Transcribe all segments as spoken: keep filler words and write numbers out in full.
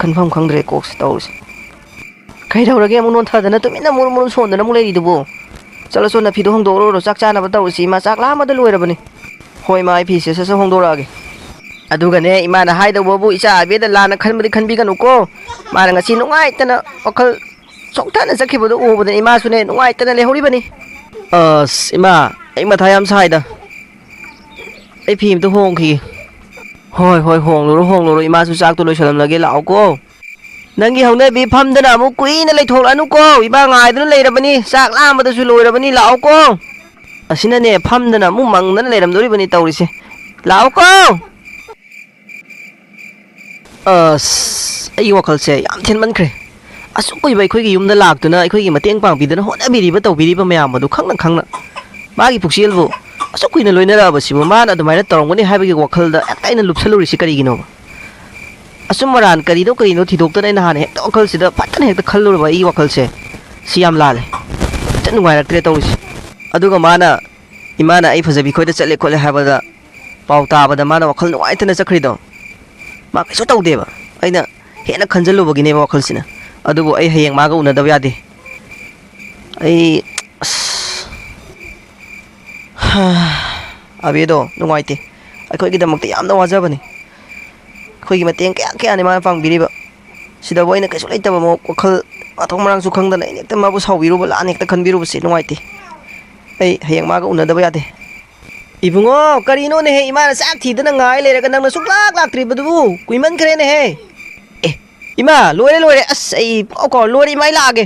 ꯈꯟꯐꯝ ꯈꯪꯗ꯭ꯔꯦ ꯀꯣꯛꯁꯦ ꯇꯧꯔꯤꯁꯦ꯫ ꯀꯩꯗꯧꯔꯒꯦ ꯑꯃꯨꯛ ꯅꯣꯟꯊꯗꯅ ꯇꯨꯃꯤꯟꯅ ꯃꯨꯔꯨ ꯃꯨꯔꯨ ꯁꯣꯟꯗꯅ ꯑꯃꯨꯛ ꯂꯩꯔꯤꯗꯨꯕꯨ? ꯆꯠꯂꯣ ꯆꯣ, ꯅꯐꯤꯗꯣ ꯍꯣꯡꯗꯣꯛꯎꯔꯣ, ꯆꯥꯛ ꯆꯥꯅꯕ ꯇꯧꯔꯁꯤ, ꯏꯃꯥ ꯆꯥꯛ ꯂꯥꯝꯕꯗ ꯂꯣꯏꯔꯕꯅꯤ꯫ ꯍꯣꯏ ꯏꯃꯥ, ꯑꯩ ꯐꯤꯁꯦ ꯁꯠ ꯁꯠ ꯍꯣꯡꯗꯣꯔꯛꯑꯒꯦ꯫ ꯑꯗꯨꯒꯅꯦ, ꯏꯃꯥꯅ ꯍꯥꯏꯗꯧꯕꯕꯨ ꯏꯆꯥ ꯑꯕꯦꯗ ꯂꯥꯟꯅ ꯈꯟꯕꯗꯤ ꯈꯟꯕꯤꯒꯅꯨꯀꯣ꯫ ꯃꯥꯅ ꯉꯁꯤ ꯅꯨꯡꯉꯥꯏꯇꯅ ꯋꯥꯈꯜ ꯆꯣꯛꯊꯅ ꯆꯠꯈꯤꯕꯗꯣ ꯎꯕꯗ ꯏꯃꯥꯁꯨꯅꯦ ꯅꯨꯡꯉꯥꯏꯇꯅ ꯂꯩꯍꯧꯔꯤꯕꯅꯤ꯫ ꯑꯁ ꯏꯃꯥ, ꯑꯩ ꯃꯊꯥ ꯌꯥꯝ ꯁꯥꯏꯗ꯫ ꯑꯩ ꯐꯤ ꯑꯝꯇ ꯍꯣꯡꯈꯤꯒꯦ꯫ ꯍꯣꯏ ꯍꯣꯏ, ꯍꯣꯡꯂꯨꯔꯣ ꯍꯣꯡꯂꯨꯔꯣ, ꯏꯃꯥꯁꯨ ꯆꯥꯛꯇꯣ ꯂꯣꯏꯁꯜꯂꯝꯂꯒꯦ, ꯂꯥꯛꯑꯣꯀꯣ꯫ ꯅꯪꯒꯤ ꯍꯧꯅꯕꯤ ꯐꯝꯗꯅ ꯑꯃꯨꯛ ꯀꯨꯏꯅ ꯂꯩꯊꯣꯛꯂꯛꯑꯅꯨꯀꯣ, ꯏꯃꯥ ꯉꯥꯏꯗꯨꯅ ꯂꯩꯔꯕꯅꯤ, ꯆꯥꯛ ꯂꯥꯝꯕꯗꯁꯨ ꯂꯣꯏꯔꯕꯅꯤ, ꯂꯥꯛꯑꯣꯀꯣ꯫ ꯑꯁꯤꯅꯅꯦ, ꯐꯝꯗꯅ ꯑꯃꯨꯛ ꯃꯪꯗꯅ ꯂꯩꯔꯝꯗꯣꯔꯤꯕꯅꯤ ꯇꯧꯔꯤꯁꯦ꯫ ꯂꯥꯛꯑꯣꯀꯣ꯫ ꯑꯁ, ꯑꯩꯒꯤ ꯋꯥꯈꯜꯁꯦ ꯌꯥꯝ ꯊꯤꯟꯃꯟꯈ꯭ꯔꯦ꯫ ꯑꯁꯨꯛ ꯀꯨꯏꯕ ꯑꯩꯈꯣꯏꯒꯤ ꯌꯨꯝꯗ ꯂꯥꯛꯇꯨꯅ ꯑꯩꯈꯣꯏꯒꯤ ꯃꯇꯦꯡ ꯄꯥꯡꯕꯤꯗꯅ ꯍꯣꯠꯅꯕꯤꯔꯤꯕ ꯇꯧꯕꯤꯔꯤꯕ ꯃꯌꯥꯝ ꯑꯗꯨ ꯈꯪꯅ ꯈꯪꯅ ꯃꯥꯒꯤ ꯄꯨꯛꯆꯦꯜꯕꯨ ꯑꯁꯨꯛ ꯀꯨꯏꯅ ꯂꯣꯏꯅꯔꯛꯑꯕꯁꯤꯕꯨ ꯃꯥꯅ ꯑꯗꯨꯃꯥꯏꯅ ꯇꯧꯔꯝꯒꯅꯤ ꯍꯥꯏꯕꯒꯤ ꯋꯥꯈꯜꯗ ꯍꯦꯛꯇ ꯑꯩꯅ ꯂꯨꯞꯁꯜꯂꯨꯔꯤꯁꯤ ꯀꯔꯤꯒꯤꯅꯣꯕ? ꯑꯆꯨꯝ ꯑꯔꯥꯟ ꯀꯔꯤꯅꯣ ꯀꯔꯤꯅꯣ ꯊꯤꯗꯣꯛꯇꯅ ꯑꯩꯅ ꯍꯥꯟꯅ ꯍꯦꯛꯇ ꯋꯥꯈꯜꯁꯤꯗ ꯐꯠꯇꯅ ꯍꯦꯛꯇ ꯈꯜꯂꯨꯔꯕ ꯑꯩꯒꯤ ꯋꯥꯈꯜꯁꯦ꯫ ꯁꯤ ꯌꯥꯝ ꯂꯥꯜꯂꯦ꯫ ꯍꯦꯛꯇ ꯅꯨꯡꯉꯥꯏꯔꯛꯇ꯭ꯔꯦ ꯇꯧꯔꯤꯁꯦ꯫ ꯑꯗꯨꯒ ꯃꯥꯅ, ꯏꯃꯥꯅ ꯑꯩ ꯐꯖꯕꯤ ꯈꯣꯏꯗ ꯆꯠꯂꯦ ꯈꯣꯠꯂꯦ ꯍꯥꯏꯕꯗ ꯄꯥꯎ ꯇꯥꯕꯗ ꯃꯥꯅ ꯋꯥꯈꯜ ꯅꯨꯡꯉꯥꯏꯇꯅ ꯆꯠꯈ꯭ꯔꯤꯗꯣ꯫ ꯃꯥ ꯀꯩꯁꯨ ꯇꯧꯗꯦꯕ꯫ ꯑꯩꯅ ꯍꯦꯟꯅ ꯈꯟꯖꯜꯂꯨꯕꯒꯤꯅꯦꯕ ꯋꯥꯈꯜꯁꯤꯅ꯫ ꯑꯗꯨꯕꯨ ꯑꯩ ꯍꯌꯦꯡ ꯃꯥꯒ ꯎꯅꯗꯕ ꯌꯥꯗꯦ꯫ ꯑꯩ, ꯑꯁ, ꯑꯕꯦꯗꯣ ꯅꯨꯡꯉꯥꯏꯇꯦ꯫ ꯑꯩꯈꯣꯏꯒꯤꯗꯃꯛꯇ ꯌꯥꯝꯅ ꯋꯥꯖꯕꯅꯤ꯫ ꯑꯩꯈꯣꯏꯒꯤ ꯃꯇꯦꯡ ꯀꯌꯥ ꯀꯌꯥꯅꯤ ꯃꯥꯅ ꯄꯥꯡꯕꯤꯔꯤꯕ꯫ ꯁꯤꯗꯕꯨ ꯑꯩꯅ ꯀꯩꯁꯨ ꯂꯩꯇꯕ ꯃꯑꯣꯡ, ꯋꯥꯈꯜ ꯃꯊꯣꯡ ꯃꯔꯥꯡꯁꯨ ꯈꯪꯗꯅ ꯑꯩꯅ ꯍꯦꯛꯇ ꯃꯥꯕꯨ ꯁꯥꯎꯕꯤꯔꯨꯕ, ꯂꯥꯟꯅ ꯍꯦꯛꯇ ꯈꯟꯕꯤꯔꯨꯕꯁꯦ ꯅꯨꯡꯉꯥꯏꯇꯦ꯫ ꯑꯩ ꯍꯌꯦꯡ ꯃꯥꯒ ꯎꯅꯗꯕ ꯌꯥꯗꯦ꯫ ꯏꯕꯨꯡꯉꯣ, ꯀꯔꯤꯅꯣꯅꯦꯍꯦ, ꯏꯃꯥꯅ ꯆꯥꯛ ꯊꯤꯗꯅ ꯉꯥꯏ ꯂꯩꯔꯒ ꯅꯪꯅ ꯁꯨꯡꯂꯥꯛ ꯂꯥꯛꯇ꯭ꯔꯤꯕꯗꯨꯕꯨ? ꯀꯨꯏꯃꯟꯈ꯭ꯔꯦꯅꯦꯍꯦ꯫ ꯑꯦ, ꯏꯃꯥ, ꯂꯣꯏꯔꯦ, ꯂꯣꯏꯔꯦ꯫ ꯑꯁ, ꯑꯩ ꯄꯨꯡꯀꯥꯎ ꯀꯥꯎꯔꯦ꯫ ꯂꯣꯏꯔꯦ, ꯏꯃꯥ, ꯑꯩ ꯂꯥꯛꯑꯒꯦ꯫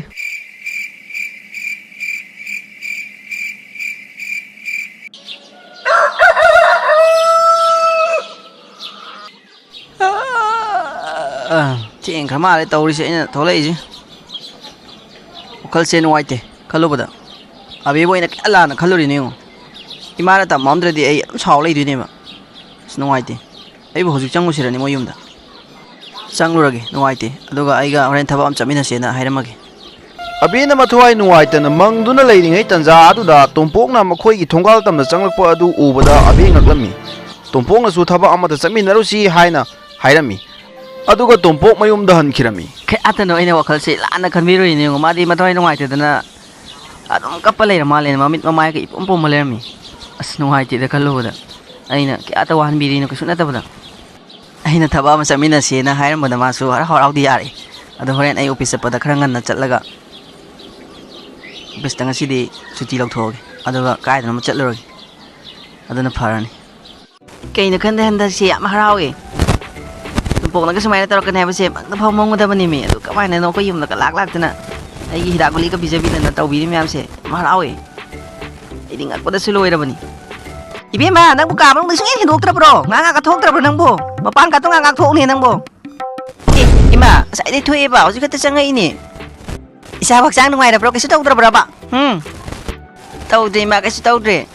ꯑꯥ, ꯊꯦꯡꯈ꯭ꯔ ꯃꯥꯜꯂꯦ ꯇꯧꯔꯤꯁꯦ ꯑꯩꯅ ꯊꯣꯛꯂꯛꯏꯁꯦ꯫ ꯋꯥꯈꯜꯁꯦ ꯅꯨꯡꯉꯥꯏꯇꯦ ꯈꯜꯂꯨꯕꯗ꯫ ꯑꯕꯦꯕꯨ ꯑꯩꯅ ꯀꯌꯥ ꯂꯥꯟꯅ ꯈꯜꯂꯨꯔꯤꯅꯣ ꯌꯦꯡꯉꯣ꯫ ꯏꯃꯥꯅ ꯇꯝꯃꯝꯗ꯭ꯔꯗꯤ ꯑꯩ ꯑꯗꯨꯝ ꯁꯥꯎ ꯂꯩꯗꯣꯏꯅꯦꯕ꯫ ꯑꯁ, ꯅꯨꯡꯉꯥꯏꯇꯦ꯫ ꯑꯩꯕꯨ ꯍꯧꯖꯤꯛ ꯆꯪꯉꯨꯁꯤꯔꯅꯦ ꯃꯣꯏ ꯌꯨꯝꯗ? ꯆꯪꯂꯨꯔꯒꯦ, ꯅꯨꯡꯉꯥꯏꯇꯦ꯫ ꯑꯗꯨꯒ ꯑꯩꯒ ꯍꯣꯔꯦꯟ ꯊꯕꯛ ꯑꯃ ꯆꯠꯃꯤꯟꯅꯁꯦꯅ ꯍꯥꯏꯔꯝꯃꯒꯦ꯫ ꯑꯕꯦꯅ ꯃꯊ꯭ꯋꯥꯏ ꯅꯨꯡꯉꯥꯏꯇꯅ ꯃꯪꯗꯨꯅ ꯂꯩꯔꯤꯉꯩ ꯇꯟꯖꯥ ꯑꯗꯨꯗ ꯇꯣꯝꯄꯣꯛꯅ ꯃꯈꯣꯏꯒꯤ ꯊꯣꯡꯒꯥꯜ ꯇꯝꯅ ꯆꯪꯂꯛꯄ ꯑꯗꯨ ꯎꯕꯗ ꯑꯕꯦ ꯉꯛꯂꯝꯃꯤ꯫ ꯇꯣꯝꯄꯣꯛꯅꯁꯨ ꯊꯕꯛ ꯑꯃꯗ ꯆꯠꯃꯤꯟꯅꯔꯨꯁꯤ ꯍꯥꯏꯅ ꯍꯥꯏꯔꯝꯃꯤ꯫ ꯑꯗꯨꯒ ꯇꯣꯝꯄꯣꯛ ꯃꯌꯨꯝꯗ ꯍꯟꯈꯤꯔꯝꯃꯤ꯫ ꯀꯌꯥꯇꯅꯣ ꯑꯩꯅ ꯋꯥꯈꯜꯁꯦ ꯂꯥꯟꯅ ꯈꯟꯕꯤꯔꯨꯏꯅꯦ ꯌꯦꯡꯉꯣ, ꯃꯥꯗꯤ ꯃꯊꯋꯥꯏ ꯅꯨꯡꯉꯥꯏꯇꯗꯅ ꯑꯗꯨꯝ ꯀꯞꯄ ꯂꯩꯔ ꯃꯥꯜꯂꯦꯅꯦ, ꯃꯃꯤꯠ ꯃꯃꯥꯏꯒ ꯏꯄꯣꯝ ꯄꯣꯝꯃ ꯂꯩꯔꯝꯃꯤ꯫ ꯑꯁ, ꯅꯨꯡꯉꯥꯏꯇꯦꯗ ꯈꯜꯂꯨꯕꯗ꯫ ꯑꯩꯅ ꯀꯌꯥꯇ ꯋꯥꯍꯟꯕꯤꯔꯤꯅꯣ ꯀꯩꯁꯨ ꯅꯠꯇꯕꯗ꯫ ꯑꯩꯅ ꯊꯕꯛ ꯑꯃ ꯆꯠꯃꯤꯟꯅꯁꯦꯅ ꯍꯥꯏꯔꯝꯕꯗ ꯃꯥꯁꯨ ꯍꯔꯥꯎ ꯍꯔꯥꯎꯗꯤ ꯌꯥꯔꯦ꯫ ꯑꯗꯣ ꯍꯣꯔꯦꯟ ꯑꯩ ꯑꯣꯐꯤꯁ ꯆꯠꯄꯗ ꯈꯔ ꯉꯟꯅ ꯆꯠꯂꯒ ꯑꯣꯐꯤꯁꯇ ꯉꯁꯤꯗꯤ ꯁꯨꯇꯤ ꯂꯧꯊꯣꯛꯑꯒꯦ, ꯑꯗꯨꯒ ꯀꯥꯏꯗꯅꯣꯃ ꯆꯠꯂꯨꯔꯒꯦ꯫ ꯑꯗꯨꯅ ꯐꯔꯅꯤ꯫ ꯀꯩꯅꯣ ꯈꯪꯗꯦ, ꯍꯟꯗꯛꯁꯦ ꯌꯥꯝ ꯍꯔꯥꯎꯋꯦ꯫ ꯇꯣꯝꯄꯣꯛꯅꯒ ꯁꯨꯃꯥꯏꯅ ꯇꯧꯔꯛꯀꯅꯤ ꯍꯥꯏꯕꯁꯦ ꯃꯪꯗ ꯐꯥꯎ ꯃꯪꯉꯨꯗꯕꯅꯤꯃꯤ꯫ ꯑꯗꯨ ꯀꯃꯥꯏꯅꯅꯣ ꯑꯩꯈꯣꯏ ꯌꯨꯝꯗꯒ ꯂꯥꯛ ꯂꯥꯛꯇꯅ ꯑꯩꯒꯤ ꯍꯤꯗꯥꯛ ꯒꯨꯂꯤꯒ ꯄꯤꯖꯕꯤꯗꯅ ꯇꯧꯕꯤꯔꯤ ꯃꯌꯥꯝꯁꯦ? ꯌꯥꯝ ꯍꯔꯥꯎꯋꯦ꯫ ꯑꯩꯗꯤ ꯉꯛꯄꯗꯁꯨ ꯂꯣꯏꯔꯕꯅꯤ꯫ ꯏꯕꯦꯝꯃ, ꯅꯪꯕꯨ ꯀꯥ ꯃꯅꯨꯡꯗ ꯁꯨꯡꯍꯦꯟ ꯍꯦꯟꯗꯣꯛꯇ꯭ꯔꯕ꯭ꯔꯣ? ꯉꯥꯏꯍꯥꯛ ꯉꯥꯏꯍꯥꯛꯀ ꯊꯣꯛꯇ꯭ꯔꯕ꯭ꯔꯣ ꯅꯪꯕꯨ? ꯃꯄꯥꯟ ꯀꯥꯇꯣ ꯉꯥꯏꯍꯥꯛ ꯉꯥꯏꯍꯥꯛ ꯊꯣꯛꯎꯅꯦ ꯅꯪꯕꯨ꯫ ꯑꯦ, ꯏꯃꯥ, ꯉꯁꯥꯏꯗꯩ ꯊꯣꯛꯑꯦꯕ, ꯍꯧꯖꯤꯛ ꯈꯛꯇ ꯆꯪꯉꯛꯏꯅꯦ꯫ ꯏꯁꯥꯕꯨ ꯍꯛꯆꯥꯡ ꯅꯨꯡꯉꯥꯏꯔꯕ꯭ꯔꯣ? ꯀꯩꯁꯨ ꯇꯧꯗ꯭ꯔꯕ꯭ꯔꯕ? ꯎꯝ? ꯇꯧꯗꯦ, ꯏꯃꯥ, ꯀꯩꯁꯨ ꯇꯧꯗ꯭ꯔꯦ꯫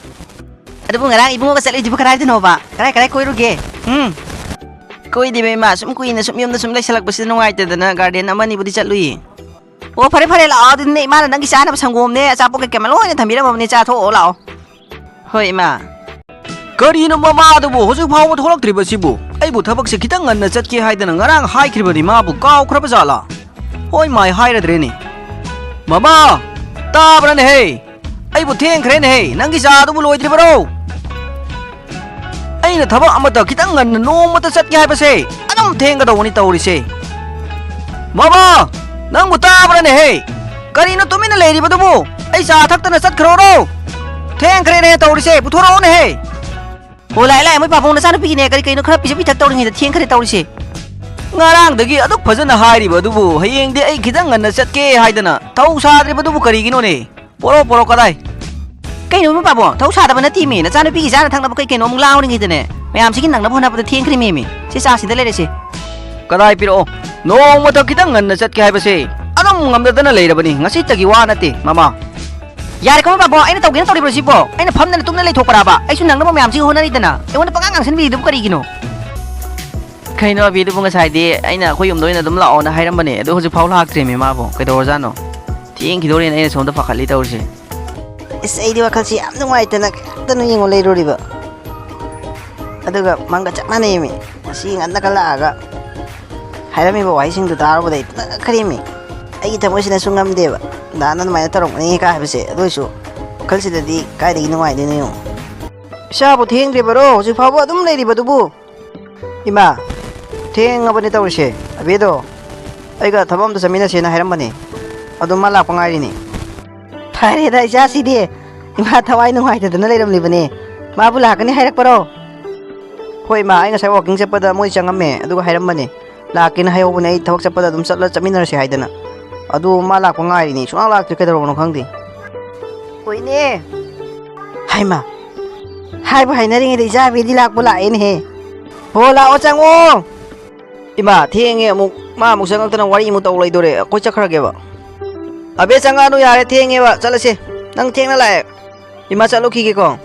ꯑꯗꯨꯕꯨ ꯉꯔꯥꯡ ꯏꯕꯨꯡꯉꯣꯒ ꯆꯠꯂꯨꯏꯗꯨꯕꯨ ꯀꯗꯥꯏꯗꯅꯣꯕ? ꯀꯗꯥꯏ ꯀꯗꯥꯏ ꯀꯣꯏꯔꯨꯒꯦ? ꯎꯝ? ꯀꯣꯏꯗꯦꯕ, ꯏꯃꯥ, ꯁꯨꯝ ꯀꯨꯏꯅ ꯁꯨꯝ ꯌꯨꯝꯗ ꯁꯨꯝ ꯂꯩꯁꯜꯂꯛꯄꯁꯤꯗ ꯅꯨꯡꯉꯥꯏꯇꯗꯅ ꯒꯥꯔꯗꯦꯟ ꯑꯃ ꯑꯅꯤꯕꯨꯗꯤ ꯆꯠꯂꯨꯏꯌꯦ꯫ ꯑꯣ, ꯐꯔꯦ ꯐꯔꯦ, ꯂꯥꯛꯑꯣ꯫ ꯑꯗꯨꯗꯤꯅꯦ, ꯏꯃꯥꯅ ꯅꯪꯒꯤ ꯆꯥꯅꯕ ꯁꯪꯒꯣꯝꯅꯦ, ꯑꯆꯥꯄꯣꯠ ꯀꯩꯀꯩ ꯑꯃ ꯂꯣꯏꯅ ꯊꯝꯕꯤꯔꯝꯃꯕꯅꯦ, ꯆꯥꯊꯣꯛꯑꯣ ꯂꯥꯛꯑꯣ꯫ ꯍꯣꯏ, ꯏꯃꯥ꯫ ꯀꯔꯤꯅꯣ ꯃꯃꯥꯗꯨꯕꯨ ꯍꯧꯖꯤꯛ ꯐꯥꯎꯕ ꯊꯣꯛꯂꯛꯇ꯭ꯔꯤꯕꯁꯤꯕꯨ? ꯑꯩꯕꯨ ꯊꯕꯛꯁꯦ ꯈꯤꯇꯪ ꯉꯟꯅ ꯆꯠꯀꯦ ꯍꯥꯏꯗꯅ ꯉꯔꯥꯡ ꯍꯥꯏꯈ꯭ꯔꯤꯕꯅꯤ, ꯃꯥꯕꯨ ꯀꯥꯎꯈ꯭ꯔꯕ ꯖꯥꯠꯂꯥ? ꯍꯣꯏ ꯃꯥꯏ ꯍꯥꯏꯔꯗ꯭ꯔꯦꯅꯦ꯫ ꯃꯃꯥ! ꯇꯥꯕ꯭ꯔꯅꯦꯍꯦ? ꯑꯩꯕꯨ ꯊꯦꯡꯈ꯭ꯔꯦꯅꯦꯍꯦ, ꯅꯪꯒꯤ ꯆꯥ ꯑꯗꯨꯕꯨ ꯂꯣꯏꯗ꯭ꯔꯤꯕꯔꯣ? ꯑꯩꯅ ꯊꯕꯛ ꯑꯃꯇ ꯈꯤꯇꯪ ꯉꯟꯅ ꯅꯣꯡꯃꯇ ꯆꯠꯀꯦ ꯍꯥꯏꯕꯁꯦ ꯑꯗꯨꯝ ꯊꯦꯡꯒꯗꯧꯕꯅꯤ ꯇꯧꯔꯤꯁꯦ꯫ ꯃꯃꯥ! ꯅꯪꯕꯨ ꯇꯥꯕ꯭ꯔꯅꯦꯍꯦ? ꯀꯔꯤꯅꯣ ꯇꯨꯃꯤꯟꯅ ꯂꯩꯔꯤꯕꯗꯨꯕꯨ? ꯑꯩ ꯆꯥ ꯊꯛꯇꯅ ꯆꯠꯈ꯭ꯔꯣꯔꯣ? ꯊꯦꯡꯈ꯭ꯔꯦꯅꯦ ꯇꯧꯔꯤꯁꯦ, ꯄꯨꯊꯣꯔꯛꯑꯣꯅꯦꯍꯦ꯫ ꯑꯣ, ꯂꯥꯛꯑꯦ, ꯂꯥꯛꯑꯦ, ꯃꯣꯏ ꯄꯥꯕꯨꯡ ꯅꯆꯥꯅꯨꯄꯤꯒꯤꯅꯦ, ꯀꯔꯤ ꯀꯔꯤꯅꯣ ꯈꯔ ꯄꯤꯖ ꯄꯤꯊꯛ ꯇꯧꯔꯤꯉꯩꯗ ꯊꯦꯡꯈ꯭ꯔꯦ ꯇꯧꯔꯤꯁꯦ꯫ ꯉꯔꯥꯡꯗꯒꯤ ꯑꯗꯨꯛ ꯐꯖꯅ ꯍꯥꯏꯔꯤꯕ ꯑꯗꯨꯕꯨ ꯍꯌꯦꯡꯗꯤ ꯑꯩ ꯈꯤꯇꯪ ꯉꯟꯅ ꯆꯠꯀꯦ ꯍꯥꯏꯗꯅ ꯊꯧ ꯁꯥꯗ꯭ꯔꯤꯕꯗꯨꯕꯨ ꯀꯔꯤꯒꯤꯅꯣꯅꯦ? ꯄꯣꯔꯣ, ꯄꯣꯔꯣ, ꯀꯗꯥꯏ? ꯀꯩꯅꯣ ꯃꯣꯏ ꯄꯥꯕꯨꯡ? ꯊꯧ ꯁꯥꯗꯕ ꯅꯠꯇꯦꯃꯤ, ꯅꯆꯥꯅꯨꯄꯤꯒꯤ ꯆꯥꯅ ꯊꯛꯅꯕ ꯀꯩ ꯀꯩꯅꯣ ꯑꯃꯨꯛ ꯂꯥꯡꯉꯨꯔꯤꯉꯩꯗꯅꯦ, ꯃꯌꯥꯝꯁꯤꯒꯤ ꯅꯪꯅꯕ ꯍꯣꯠꯅꯕꯗ ꯊꯦꯡꯈ꯭ꯔꯦꯃꯤ꯫ ꯁꯤ ꯆꯥꯁꯤꯗ ꯂꯩꯔꯦꯁꯦ꯫ ꯀꯗꯥꯏ ꯄꯤꯔꯛꯑꯣ? ꯅꯣꯡꯃꯇ ꯈꯤꯇꯪ ꯉꯟꯅ ꯆꯠꯀꯦ ꯍꯥꯏꯕꯁꯦ ꯑꯗꯨꯝ ꯉꯝꯗꯗꯅ ꯂꯩꯔꯕꯅꯤ, ꯉꯁꯤꯇꯒꯤ ꯋꯥ ꯅꯠꯇꯦ, ꯃꯃꯥ꯫ ꯌꯥꯔꯦꯀꯣ, ꯃꯣꯏ ꯄꯥꯕꯨꯡ, ꯑꯩꯅ ꯇꯧꯒꯦꯅ ꯇꯧꯔꯤꯕ꯭ꯔꯣ ꯁꯤꯕꯣ? ꯑꯩꯅ ꯐꯝꯗꯅ ꯇꯨꯝꯅ ꯂꯩꯊꯣꯛꯄ꯭ꯔꯥꯕ? ꯑꯩꯁꯨ ꯅꯪꯅꯕ ꯃꯌꯥꯝꯁꯤꯒꯤ ꯍꯣꯠꯅꯔꯤꯗꯅ, ꯑꯩꯉꯣꯟꯗ ꯄꯉꯥꯡ ꯉꯥꯡꯁꯤꯟꯕꯤꯔꯤꯗꯨꯕꯨ ꯀꯔꯤꯒꯤꯅꯣ? ꯀꯩꯅꯣ, ꯑꯕꯤꯗꯨꯕꯨ ꯉꯁꯥꯏꯗꯤ ꯑꯩꯅ ꯑꯩꯈꯣꯏ ꯌꯨꯝꯗ ꯑꯣꯏꯅ ꯑꯗꯨꯝ ꯂꯥꯛꯑꯣꯅ ꯍꯥꯏꯔꯝꯕꯅꯦ, ꯑꯗꯨ ꯍꯧꯖꯤꯛꯐꯥꯎ ꯂꯥꯛꯇ꯭ꯔꯤꯃꯤ ꯃꯥꯕꯨ꯫ ꯀꯩꯗꯧꯔꯖꯥꯠꯅꯣ? ꯊꯦꯡꯈꯤꯗꯣꯔꯦꯅ ꯑꯩꯅ ꯁꯣꯝꯗ ꯄꯥꯈꯠꯂꯤ ꯇꯧꯔꯤꯁꯦ꯫ ꯏꯁ, ꯑꯩꯗꯤ ꯋꯥꯈꯜꯁꯤ ꯌꯥꯝ ꯅꯨꯡꯉꯥꯏꯇꯅ ꯀꯅꯥꯝꯇꯅ ꯌꯦꯡꯉꯣ ꯂꯩꯔꯨꯔꯤꯕ꯫ ꯑꯗꯨꯒ ꯃꯪꯒ ꯆꯞ ꯃꯥꯟꯅꯩꯃꯤ꯫ ꯉꯁꯤ ꯉꯟꯅꯒ ꯂꯥꯛꯑꯒ ꯍꯥꯏꯔꯝꯃꯤꯕ ꯋꯥꯍꯩꯁꯤꯡꯗꯨ ꯇꯥꯔꯨꯕꯗ ꯑꯩ ꯇꯨꯅ ꯀꯔꯤꯃꯤ? ꯑꯩꯒꯤ ꯊꯃꯣꯏꯁꯤꯅ ꯁꯨꯡ ꯉꯝꯗꯦꯕ, ꯗꯥꯅ ꯑꯗꯨꯃꯥꯏꯅ ꯇꯧꯔꯝꯒꯅꯤ ꯀꯥꯏ ꯍꯥꯏꯕꯁꯦ꯫ ꯑꯗꯨ ꯑꯣꯏꯁꯨ ꯋꯥꯈꯜꯁꯤꯗꯗꯤ ꯀꯥꯏꯗꯒꯤ ꯅꯨꯡꯉꯥꯏꯗꯣꯏꯅꯣ ꯌꯦꯡꯉꯣ꯫ ꯏꯁꯥꯕꯨ ꯊꯦꯡꯗ꯭ꯔꯤꯕꯔꯣ? ꯍꯧꯖꯤꯛ ꯐꯥꯎꯕ ꯑꯗꯨꯝ ꯂꯩꯔꯤꯕꯗꯨꯕꯨ? ꯏꯃꯥ, ꯊꯦꯡꯉꯕꯅꯦ ꯇꯧꯔꯤꯁꯦ꯫ ꯑꯕꯦꯗꯣ ꯑꯩꯒ ꯊꯕꯛ ꯑꯝꯇ ꯆꯠꯃꯤꯟꯅꯁꯦꯅ ꯍꯥꯏꯔꯝꯕꯅꯦ, ꯑꯗꯨ ꯃꯥ ꯂꯥꯛꯄ ꯉꯥꯏꯔꯤꯅꯦ꯫ ꯐꯔꯦꯗ ꯏꯆꯥꯁꯤꯗꯤ, ꯏꯃꯥ ꯊꯋꯥꯏ ꯅꯨꯡꯉꯥꯏꯇꯗꯅ ꯂꯩꯔꯝꯂꯤꯕꯅꯦ꯫ ꯃꯥꯕꯨ ꯂꯥꯛꯀꯅꯤ ꯍꯥꯏꯔꯛꯄꯔꯣ? ꯍꯣꯏ ꯏꯃꯥ, ꯑꯩ ꯉꯁꯥꯏ ꯋꯥꯛꯀꯤꯡ ꯆꯠꯄꯗ ꯃꯣꯏ ꯆꯪꯉꯝꯃꯦ, ꯑꯗꯨꯒ ꯍꯥꯏꯔꯝꯕꯅꯦ, ꯂꯥꯛꯀꯦꯅ ꯍꯥꯏꯍꯧꯕꯅꯦ꯫ ꯑꯩ ꯊꯕꯛ ꯆꯠꯄꯗ ꯑꯗꯨꯝ ꯆꯠꯂ ꯆꯠꯃꯤꯟꯅꯔꯁꯦ ꯍꯥꯏꯗꯅ꯫ ꯑꯗꯨ ꯃꯥ ꯂꯥꯛꯄ ꯉꯥꯏꯔꯤꯅꯦ, ꯁꯨꯡꯂꯥꯛ ꯂꯥꯛꯇ꯭ꯔꯦ, ꯀꯩꯗꯧꯔꯕꯅꯣ ꯈꯪꯗꯦ꯫ ꯍꯣꯏꯅꯦ꯫ ꯍꯥꯏꯃ, ꯍꯥꯏꯕꯨ ꯍꯥꯏꯅꯔꯤꯉꯩꯗ ꯏꯆꯥ ꯑꯕꯦꯗꯤ ꯂꯥꯛꯄꯨ ꯂꯥꯛꯑꯦꯅꯦꯍꯦ꯫ ꯍꯣ, ꯂꯥꯛꯑꯣ, ꯆꯪꯉꯣ꯫ ꯏꯃꯥ, ꯊꯦꯡꯉꯦ ꯑꯃꯨꯛ, ꯃꯥ ꯑꯃꯨꯛ ꯆꯪꯉꯛꯇꯅ ꯋꯥꯔꯤ ꯑꯃꯨꯛ ꯇꯧ ꯂꯩꯗꯣꯔꯦ꯫ ꯑꯩꯈꯣꯏ ꯆꯠꯈ꯭ꯔꯒꯦꯕ꯫ ꯑꯕꯦ, ꯆꯪꯉꯛꯑꯅꯨ ꯌꯥꯔꯦ, ꯊꯦꯡꯉꯦꯕ, ꯆꯠꯂꯁꯦ꯫ ꯅꯪ ꯊꯦꯡꯅ ꯂꯥꯛꯑꯦ꯫ ꯏꯃꯥ, ꯆꯠꯂꯨꯈꯤꯒꯦꯀꯣ꯫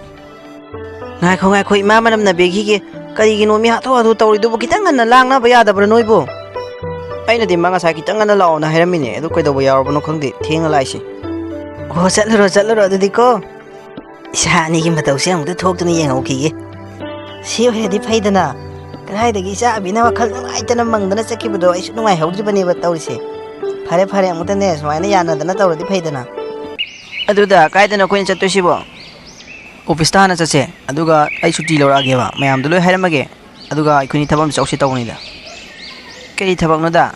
ꯉꯥꯏꯈꯣ, ꯉꯥꯏꯈꯣ, ꯏꯃꯥ ꯃꯅꯝ ꯅꯝꯕꯤꯈꯤꯒꯦ꯫ ꯀꯔꯤꯒꯤꯅꯣ ꯃꯤ ꯍꯥꯊꯨ ꯍꯥꯊꯨ ꯇꯧꯔꯤꯗꯨꯕꯨ? ꯈꯤꯇꯪ ꯉꯟꯅ ꯂꯥꯡꯅꯕ ꯌꯥꯗꯕ꯭ꯔꯥ ꯅꯣꯏꯕꯨ? ꯑꯩꯅꯗꯤ ꯃꯥ ꯉꯁꯥꯏ ꯈꯤꯇꯪ ꯉꯟꯅ ꯂꯥꯛꯑꯣꯅ ꯍꯥꯏꯔꯝꯃꯤꯅꯦ, ꯑꯗꯨ ꯀꯩꯗꯧꯕ ꯌꯥꯎꯔꯕꯅꯣ ꯈꯪꯗꯦ, ꯊꯦꯡꯅ ꯂꯥꯛꯏꯁꯦ꯫ ꯑꯣ, ꯆꯠꯂꯨꯔꯣ, ꯆꯠꯂꯨꯔꯣ ꯑꯗꯨꯗꯤꯀꯣ꯫ ꯏꯁꯥ ꯑꯅꯤꯒꯤ ꯃꯇꯧꯁꯦ ꯑꯃꯨꯛꯇ ꯊꯣꯛꯇꯨꯅ ꯌꯦꯡꯍꯧꯈꯤꯒꯦ꯫ ꯁꯤ ꯑꯣꯏꯔꯗꯤ ꯐꯩꯗꯅ꯫ ꯀꯗꯥꯏꯗꯒꯤ ꯏꯆꯥ ꯑꯕꯤꯅ ꯋꯥꯈꯜ ꯅꯨꯡꯉꯥꯏꯇꯅ ꯃꯪꯗꯅ ꯆꯠꯈꯤꯕꯗꯣ ꯑꯩꯁꯨ ꯅꯨꯡꯉꯥꯏꯍꯧꯗ꯭ꯔꯤꯕꯅꯦꯕ ꯇꯧꯔꯤꯁꯦ꯫ ꯐꯔꯦ, ꯐꯔꯦ, ꯑꯃꯨꯛꯇꯅꯦ ꯁꯨꯃꯥꯏꯅ ꯌꯥꯅꯗꯅ ꯇꯧꯔꯗꯤ ꯐꯩꯗꯅ꯫ ꯑꯗꯨꯗ ꯀꯥꯏꯗꯅꯣ ꯑꯩꯈꯣꯏꯅ ꯆꯠꯇꯣꯏꯁꯤꯕꯣ? ꯑꯣꯐꯤꯁꯇ ꯍꯥꯟꯅ ꯆꯠꯁꯦ, ꯑꯗꯨꯒ ꯑꯩ ꯁꯨꯇꯤ ꯂꯧꯔꯛꯑꯒꯦꯕ, ꯃꯌꯥꯝꯗꯣ ꯂꯣꯏ ꯍꯥꯏꯔꯝꯃꯒꯦ, ꯑꯗꯨꯒ ꯑꯩꯈꯣꯏꯅꯤ ꯊꯕꯛ ꯑꯃ ꯆꯧꯁꯤ ꯇꯧꯕꯅꯤꯗ꯫ ꯀꯔꯤ ꯊꯕꯛꯅꯣꯗ?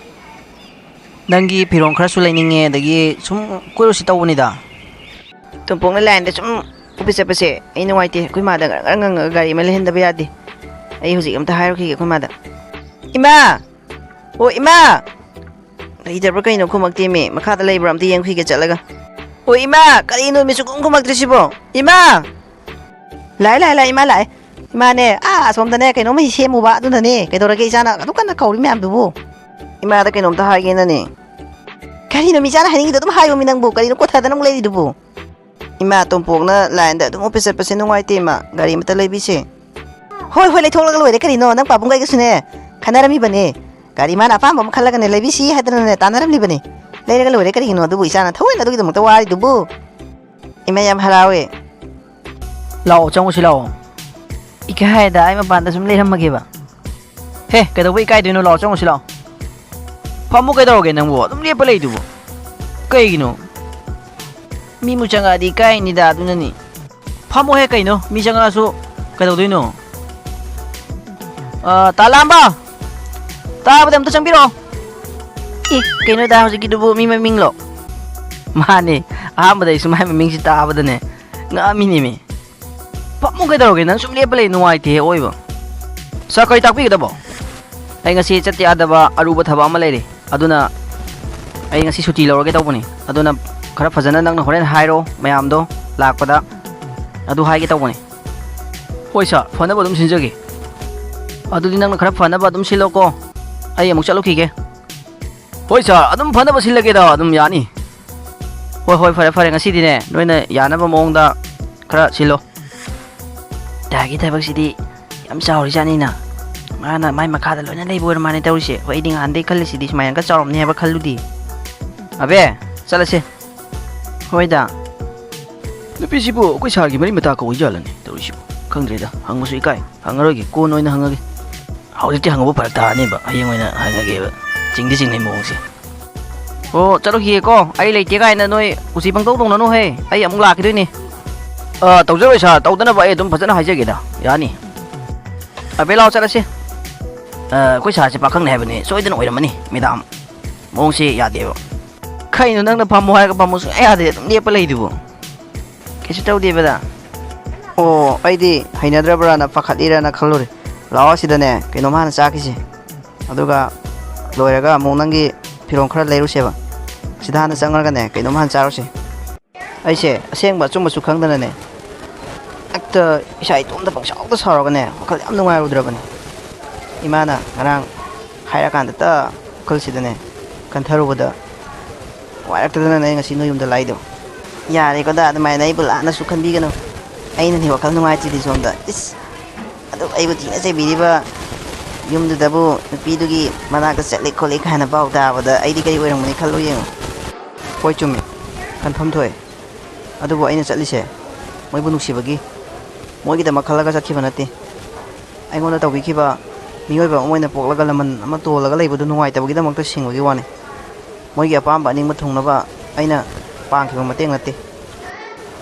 ꯅꯪꯒꯤ ꯐꯤꯔꯣꯜ ꯈꯔꯁꯨ ꯂꯩꯅꯤꯡꯉꯦ, ꯑꯗꯒꯤ ꯁꯨꯝ ꯀꯣꯏꯔꯨꯁꯤ ꯇꯧꯕꯅꯤꯗ꯫ ꯇꯣꯝꯄꯣꯛꯅ ꯂꯥꯏꯟꯗ ꯁꯨꯝ ꯑꯣꯐꯤꯁ ꯆꯠꯄꯁꯦ ꯑꯩ ꯅꯨꯡꯉꯥꯏꯇꯦ꯫ ꯑꯩꯈꯣꯏ ꯃꯥꯗ ꯉꯔꯪ ꯉꯔꯪ ꯉꯪꯉꯒ ꯒꯥꯔꯤ ꯑꯃ ꯂꯩꯍꯟꯗꯕ ꯌꯥꯗꯦ꯫ ꯑꯩ ꯍꯧꯖꯤꯛ ꯑꯝꯇ ꯍꯥꯏꯔꯨꯈꯤꯒꯦ ꯑꯩꯈꯣꯏ ꯃꯥꯗ꯫ ꯏꯃꯥ! ꯑꯣ, ꯏꯃꯥ! ꯂꯩꯇꯕ꯭ꯔꯥ ꯀꯩꯅꯣ ꯈꯨꯝꯃꯛꯇꯦꯃꯤ꯫ ꯃꯈꯥꯗ ꯂꯩꯕ꯭ꯔꯥ ꯑꯝꯇ ꯌꯦꯡꯈꯤꯒꯦ ꯆꯠꯂꯒ꯫ ꯑꯣ, ꯏꯃꯥ! ꯀꯔꯤꯅꯣ ꯃꯤ ꯁꯨꯡꯈꯨꯝ ꯈꯨꯝꯃꯛꯇ꯭ꯔꯤꯁꯤꯕꯣ? ꯏꯃꯥ! ꯂꯥꯛꯑꯦ, ꯂꯥꯛꯑꯦ, ꯂꯥꯛꯑꯦ, ꯏꯃꯥ ꯂꯥꯛꯑꯦ꯫ ꯏꯃꯥꯅꯦ, ꯑꯥ ꯑꯁꯣꯝꯗꯅꯦ ꯀꯩꯅꯣꯝꯃ ꯁꯦꯝꯃꯨꯕ, ꯑꯗꯨꯅꯅꯦ꯫ ꯀꯩꯗꯧꯔꯒꯦ ꯏꯆꯥꯅ ꯑꯗꯨꯛ ꯀꯟꯅ ꯀꯧꯔꯤ ꯃꯌꯥꯝꯗꯨꯕꯨ? ꯏꯃꯥꯗ ꯀꯩꯅꯣꯝꯇ ꯍꯥꯏꯒꯦꯅꯅꯦ꯫ ꯀꯔꯤꯅꯣ ꯃꯤ ꯏꯆꯥꯅ ꯍꯥꯏꯅꯤꯡꯉꯤꯗꯣ? ꯑꯗꯨꯝ ꯍꯥꯏꯌꯣꯃꯤ ꯅꯪꯕꯨ꯫ ꯀꯔꯤꯅꯣ ꯀꯣꯊꯗꯅ ꯑꯃꯨꯛ ꯂꯩꯔꯤꯗꯨꯕꯨ? ꯏꯃꯥ, ꯇꯣꯝꯄꯣꯛꯅ ꯂꯥꯏꯟꯗ ꯑꯗꯨꯝ ꯑꯣꯐꯤꯁ ꯆꯠꯄꯁꯦ ꯅꯨꯡꯉꯥꯏꯇꯦ ꯏꯃꯥ꯫ ꯒꯥꯔꯤ ꯑꯃꯇ ꯂꯩꯕꯤꯁꯦ꯫ ꯍꯣꯏ, ꯍꯣꯏ, ꯂꯩꯊꯣꯛꯂꯒ ꯂꯣꯏꯔꯦ ꯀꯔꯤꯅꯣ꯫ ꯅꯪ ꯄꯥꯕꯨꯡ ꯑꯩꯒꯁꯨꯅꯦ ꯈꯟꯅꯔꯝꯃꯤꯕꯅꯦ꯫ ꯒꯥꯔꯤ ꯃꯥꯅ ꯑꯄꯥꯝꯕ ꯑꯃ ꯈꯜꯂꯒꯅꯦ ꯂꯩꯕꯤꯁꯤ ꯍꯥꯏꯗꯅꯅꯦ ꯇꯥꯟꯅꯔꯝꯂꯤꯕꯅꯦ꯫ ꯂꯩꯔꯒ ꯂꯣꯏꯔꯦ ꯀꯔꯤꯒꯤꯅꯣ ꯑꯗꯨꯕꯨ ꯏꯆꯥꯅ ꯊꯑꯣꯏꯅ ꯑꯗꯨꯒꯤꯗꯃꯛꯇ ꯋꯥꯔꯤꯗꯨꯕꯨ? ꯏꯃꯥ ꯌꯥꯝ ꯍꯔꯥꯎꯋꯦ꯫ ꯂꯥꯛꯑꯣ, ꯆꯪꯉꯨꯁꯤ ꯂꯥꯛꯑꯣ꯫ ꯏꯀꯥꯏꯗ ꯑꯩ ꯃꯄꯥꯟꯗ ꯁꯨꯝ ꯂꯩꯔꯝꯃꯒꯦꯕ꯫ ꯍꯦ, ꯀꯩꯗꯧꯕ ꯏꯀꯥꯏꯗꯣꯏꯅꯣ? ꯂꯥꯛꯑꯣ, ꯆꯪꯉꯨꯁꯤ ꯂꯥꯛꯑꯣ꯫ ꯄꯥꯝꯃꯨ ꯀꯩꯗꯧꯔꯒꯦ ꯅꯪꯕꯨ? ꯑꯗꯨꯝ ꯂꯦꯞꯄ ꯂꯩꯗꯨꯕꯨ꯫ ꯀꯩꯒꯤꯅꯣ? ꯃꯤꯃꯨꯛ ꯆꯪꯉꯛꯑꯗꯤ ꯏꯀꯥꯏꯅꯤꯗ, ꯑꯗꯨꯅꯅꯤ꯫ ꯐꯝꯃꯣꯍꯦ ꯀꯩꯅꯣ? ꯃꯤ ꯆꯪꯉꯛꯑꯁꯨ ꯀꯩꯗꯧꯗꯣꯏꯅꯣ? ꯑ, ꯇꯥ ꯂꯥꯝꯕ! ꯇꯥꯕꯗ ꯑꯝꯇ ꯆꯪꯕꯤꯔꯛꯑꯣ꯫ ꯑꯦ, ꯀꯩꯅꯣꯗ ꯍꯧꯖꯤꯛꯀꯤꯗꯨꯕꯨ ꯃꯤ ꯃꯃꯤꯡꯂꯣ? ꯃꯥꯅꯦ, ꯑꯍꯥꯟꯕꯗ ꯑꯩꯁꯨ ꯃꯥꯏ ꯃꯃꯤꯡꯁꯤ ꯇꯥꯕꯗꯅꯦ ꯉꯛꯑꯝꯃꯤꯅꯦꯃꯤ꯫ ꯐꯝꯃꯨ ꯀꯩꯗꯧꯔꯒꯦ? ꯅꯪ ꯁꯨꯝ ꯂꯦꯞꯄ ꯂꯩ, ꯅꯨꯡꯉꯥꯏꯇꯦꯍꯦ ꯑꯣꯏꯕ꯫ ꯁꯥꯔ, ꯀꯔꯤ ꯇꯥꯛꯄꯤꯒꯗꯕ? ꯑꯩ ꯉꯁꯤ ꯆꯠꯇ ꯌꯥꯗꯕ ꯑꯔꯨꯕ ꯊꯕꯛ ꯑꯃ ꯂꯩꯔꯦ, ꯑꯗꯨꯅ ꯑꯩ ꯉꯁꯤ ꯁꯨꯇꯤ ꯂꯧꯔꯒꯦ ꯇꯧꯕꯅꯤ꯫ ꯑꯗꯨꯅ ꯈꯔ ꯐꯖꯅ ꯅꯪꯅ ꯍꯣꯔꯦꯟ ꯍꯥꯏꯔꯣ ꯃꯌꯥꯝꯗꯣ ꯂꯥꯛꯄꯗ, ꯑꯗꯨ ꯍꯥꯏꯒꯦ ꯇꯧꯕꯅꯤ꯫ ꯍꯣꯏ ꯁꯥꯔ, ꯐꯅꯕ ꯑꯗꯨꯝ ꯁꯤꯟꯖꯒꯦ꯫ ꯑꯗꯨꯗꯤ ꯅꯪꯅ ꯈꯔ ꯐꯅꯕ ꯑꯗꯨꯝ ꯁꯤꯜꯂꯣꯀꯣ, ꯑꯩ ꯑꯃꯨꯛ ꯆꯠꯂꯨꯈꯤꯒꯦ꯫ ꯍꯣꯏ ꯁꯥꯔ, ꯑꯗꯨꯝ ꯐꯅꯕ ꯁꯤꯜꯂꯒꯦꯗ, ꯑꯗꯨꯝ ꯌꯥꯅꯤ꯫ ꯍꯣꯏ, ꯍꯣꯏ, ꯐꯔꯦ, ꯐꯔꯦ, ꯉꯁꯤꯗꯤꯅꯦ ꯅꯣꯏꯅ ꯌꯥꯅꯕ ꯃꯑꯣꯡꯗ ꯈꯔ ꯁꯤꯜꯂꯣ꯫ ꯗꯥꯒꯤ ꯊꯕꯛꯁꯤꯗꯤ ꯌꯥꯝ ꯆꯥꯎꯔꯤꯖꯥꯠꯅꯤꯅ꯫ ꯃꯥꯅ ꯃꯥꯏ ꯃꯈꯥꯗ ꯂꯣꯏꯅ ꯂꯩꯕ ꯑꯣꯏꯔ ꯃꯥꯅꯦ ꯇꯧꯔꯤꯁꯦ꯫ ꯍꯣꯏ, ꯑꯩꯗꯤ ꯅꯍꯥꯟꯗꯩ ꯈꯜꯂꯤꯁꯤꯗꯤ ꯁꯨꯃꯥꯏꯅꯒ ꯆꯥꯎꯔꯝꯅꯤ ꯍꯥꯏꯕ ꯈꯜꯂꯨꯗꯦ꯫ ꯑꯕꯦ, ꯆꯠꯂꯁꯦ꯫ ꯍꯣꯏꯗ꯫ ꯅꯨꯄꯤꯁꯤꯕꯨ ꯑꯩꯈꯣꯏ ꯁꯥꯔꯒꯤ ꯃꯔꯤ ꯃꯇꯥ ꯀꯧꯏ ꯖꯥꯠꯂꯅꯦ ꯇꯧꯔꯤꯁꯤꯕꯨ? ꯈꯪꯗ꯭ꯔꯦꯗ, ꯍꯪꯕꯁꯨ ꯏꯀꯥꯏ꯫ ꯍꯪꯉꯔꯣꯏꯒꯦ, ꯀꯣꯟꯅ ꯑꯣꯏꯅ ꯍꯪꯉꯒꯦ꯫ ꯍꯧꯖꯤꯛꯇꯤ ꯍꯪꯕ ꯐꯔꯛ ꯇꯥꯔꯅꯦꯕ, ꯍꯌꯦꯡ ꯑꯣꯏꯅ ꯍꯪꯉꯒꯦꯕ꯫ ꯆꯤꯡꯗꯤ ꯆꯤꯡꯅꯩ ꯃꯑꯣꯡꯁꯦ꯫ ꯑꯣ, ꯆꯠꯂꯨꯈꯤꯒꯦꯀꯣ, ꯑꯩ ꯂꯩꯇꯦ ꯀꯥꯏꯅ ꯅꯣꯏ ꯀꯨꯁꯤ ꯄꯪꯇꯧ ꯇꯧꯅꯅꯨꯍꯦ, ꯑꯩ ꯑꯃꯨꯛ ꯂꯥꯛꯈꯤꯗꯣꯏꯅꯦ꯫ ꯑ, ꯇꯧꯖꯔꯣꯏ ꯁꯥꯔ, ꯇꯧꯗꯅꯕ ꯑꯩ ꯑꯗꯨꯝ ꯐꯖꯅ ꯍꯥꯏꯖꯒꯦꯗ, ꯌꯥꯅꯤ꯫ ꯑꯕꯦ, ꯂꯥꯛꯑꯣ ꯆꯠꯂꯁꯤ꯫ ꯑ, ꯑꯩꯈꯣꯏ ꯁꯥꯔꯁꯦ ꯄꯥꯈꯪꯅꯦ ꯍꯥꯏꯕꯅꯤ, ꯁꯣꯏꯗꯅ ꯑꯣꯏꯔꯝꯃꯅꯤ ꯃꯦꯗꯥꯝ꯫ ꯃꯑꯣꯡꯁꯦ ꯌꯥꯗꯦꯕ꯫ ꯀꯩꯅꯣ ꯅꯪꯅ ꯐꯝꯃꯣ ꯍꯥꯏꯔꯒ ꯐꯝꯃꯣ ꯁꯨꯡꯌꯥ ꯌꯥꯗꯦ, ꯑꯗꯨꯝ ꯂꯦꯞꯄ ꯂꯩꯗꯨꯕꯨ꯫ ꯀꯩꯁꯨ ꯇꯧꯗꯦꯕꯗ꯫ ꯑꯣ, ꯑꯩꯗꯤ ꯍꯩꯅꯗ꯭ꯔꯕ꯭ꯔꯥꯅ ꯄꯥꯈꯠꯂꯤꯔꯥꯅ ꯈꯜꯂꯨꯔꯦ꯫ ꯂꯥꯛꯑꯣ, ꯁꯤꯗꯅꯦ ꯀꯩꯅꯣꯝ ꯍꯥꯟꯅ ꯆꯥꯈꯤꯁꯦ꯫ ꯑꯗꯨꯒ ꯂꯣꯏꯔꯒ ꯑꯃꯨꯛ ꯅꯪꯒꯤ ꯐꯤꯔꯣꯜ ꯈꯔ ꯂꯩꯔꯨꯁꯦꯕ꯫ ꯁꯤꯗ ꯍꯥꯟꯅ ꯆꯪꯉꯒꯅꯦ ꯀꯩꯅꯣꯝ ꯍꯥꯟꯅ ꯆꯥꯔꯨꯁꯦ꯫ ꯑꯩꯁꯦ ꯑꯁꯦꯡꯕ ꯑꯆꯨꯝꯕꯁꯨ ꯈꯪꯗꯅꯅꯦ, ꯍꯦꯛꯇ ꯏꯁꯥ ꯏꯇꯣꯝꯇ ꯄꯪꯁꯥꯎꯗ ꯁꯥꯎꯔꯒꯅꯦ, ꯋꯥꯈꯜ ꯌꯥꯝ ꯅꯨꯡꯉꯥꯏꯔꯨꯗ꯭ꯔꯕꯅꯦ꯫ ꯏꯃꯥꯅ ꯉꯔꯥꯡ ꯍꯥꯏꯔꯀꯥꯟꯗꯇ ꯋꯥꯈꯜꯁꯤꯗꯅꯦ ꯈꯟꯊꯔꯨꯕꯗ ꯅꯨꯡꯉꯥꯏꯔꯛꯇꯗꯅꯅꯦ ꯑꯩ ꯉꯁꯤ ꯅꯣꯏ ꯌꯨꯝꯗ ꯂꯥꯛꯏꯗꯣ꯫ ꯌꯥꯔꯦꯀꯣꯗ, ꯑꯗꯨꯃꯥꯏꯅ ꯑꯩꯕꯨ ꯂꯥꯟꯅꯁꯨ ꯈꯟꯕꯤꯒꯅꯨ꯫ ꯑꯩꯅꯅꯦ ꯋꯥꯈꯜ ꯅꯨꯡꯉꯥꯏꯇ꯭ꯔꯤꯗꯤ ꯁꯣꯝꯗ꯫ ꯏꯁ! ꯑꯗꯨ ꯑꯩꯕꯨ ꯊꯤꯅ ꯆꯩꯕꯤꯔꯤꯕ ꯌꯨꯝꯗꯨꯗꯕꯨ ꯅꯨꯄꯤꯗꯨꯒꯤ ꯃꯅꯥꯛꯇ ꯆꯠꯂꯤ ꯈꯣꯠꯂꯤ ꯀꯥꯏꯅ ꯄꯥꯎ ꯇꯥꯕꯗ ꯑꯩꯗꯤ ꯀꯔꯤ ꯑꯣꯏꯔꯝꯒꯅꯤ ꯈꯜꯂꯨ ꯌꯦꯡꯉꯨ꯫ ꯍꯣꯏ, ꯆꯨꯝꯃꯤ꯫ ꯈꯟꯐꯝ ꯊꯣꯛꯑꯦ꯫ ꯑꯗꯨꯕꯨ ꯑꯩꯅ ꯆꯠꯂꯤꯁꯦ ꯃꯣꯏꯕꯨ ꯅꯨꯡꯁꯤꯕꯒꯤ, ꯃꯣꯏꯒꯤꯗꯃꯛ ꯈꯜꯂꯒ ꯆꯠꯈꯤꯕ ꯅꯠꯇꯦ꯫ ꯑꯩꯉꯣꯟꯗ ꯇꯧꯕꯤꯈꯤꯕ ꯃꯤꯑꯣꯏꯕ ꯑꯃ ꯑꯣꯏꯅ ꯄꯣꯛꯂꯒ ꯂꯃꯟ ꯑꯃ ꯇꯣꯜꯂꯒ ꯂꯩꯕꯗꯨ ꯅꯨꯡꯉꯥꯏꯇꯕꯒꯤꯗꯃꯛꯇ ꯁꯤꯡꯕꯒꯤ ꯋꯥꯅꯤ꯫ ꯃꯣꯏꯒꯤ ꯑꯄꯥꯝꯕ ꯑꯅꯤꯡꯕ ꯊꯨꯡꯅꯕ ꯑꯩꯅ ꯄꯥꯡꯈꯤꯕ ꯃꯇꯦꯡ ꯅꯠꯇꯦ꯫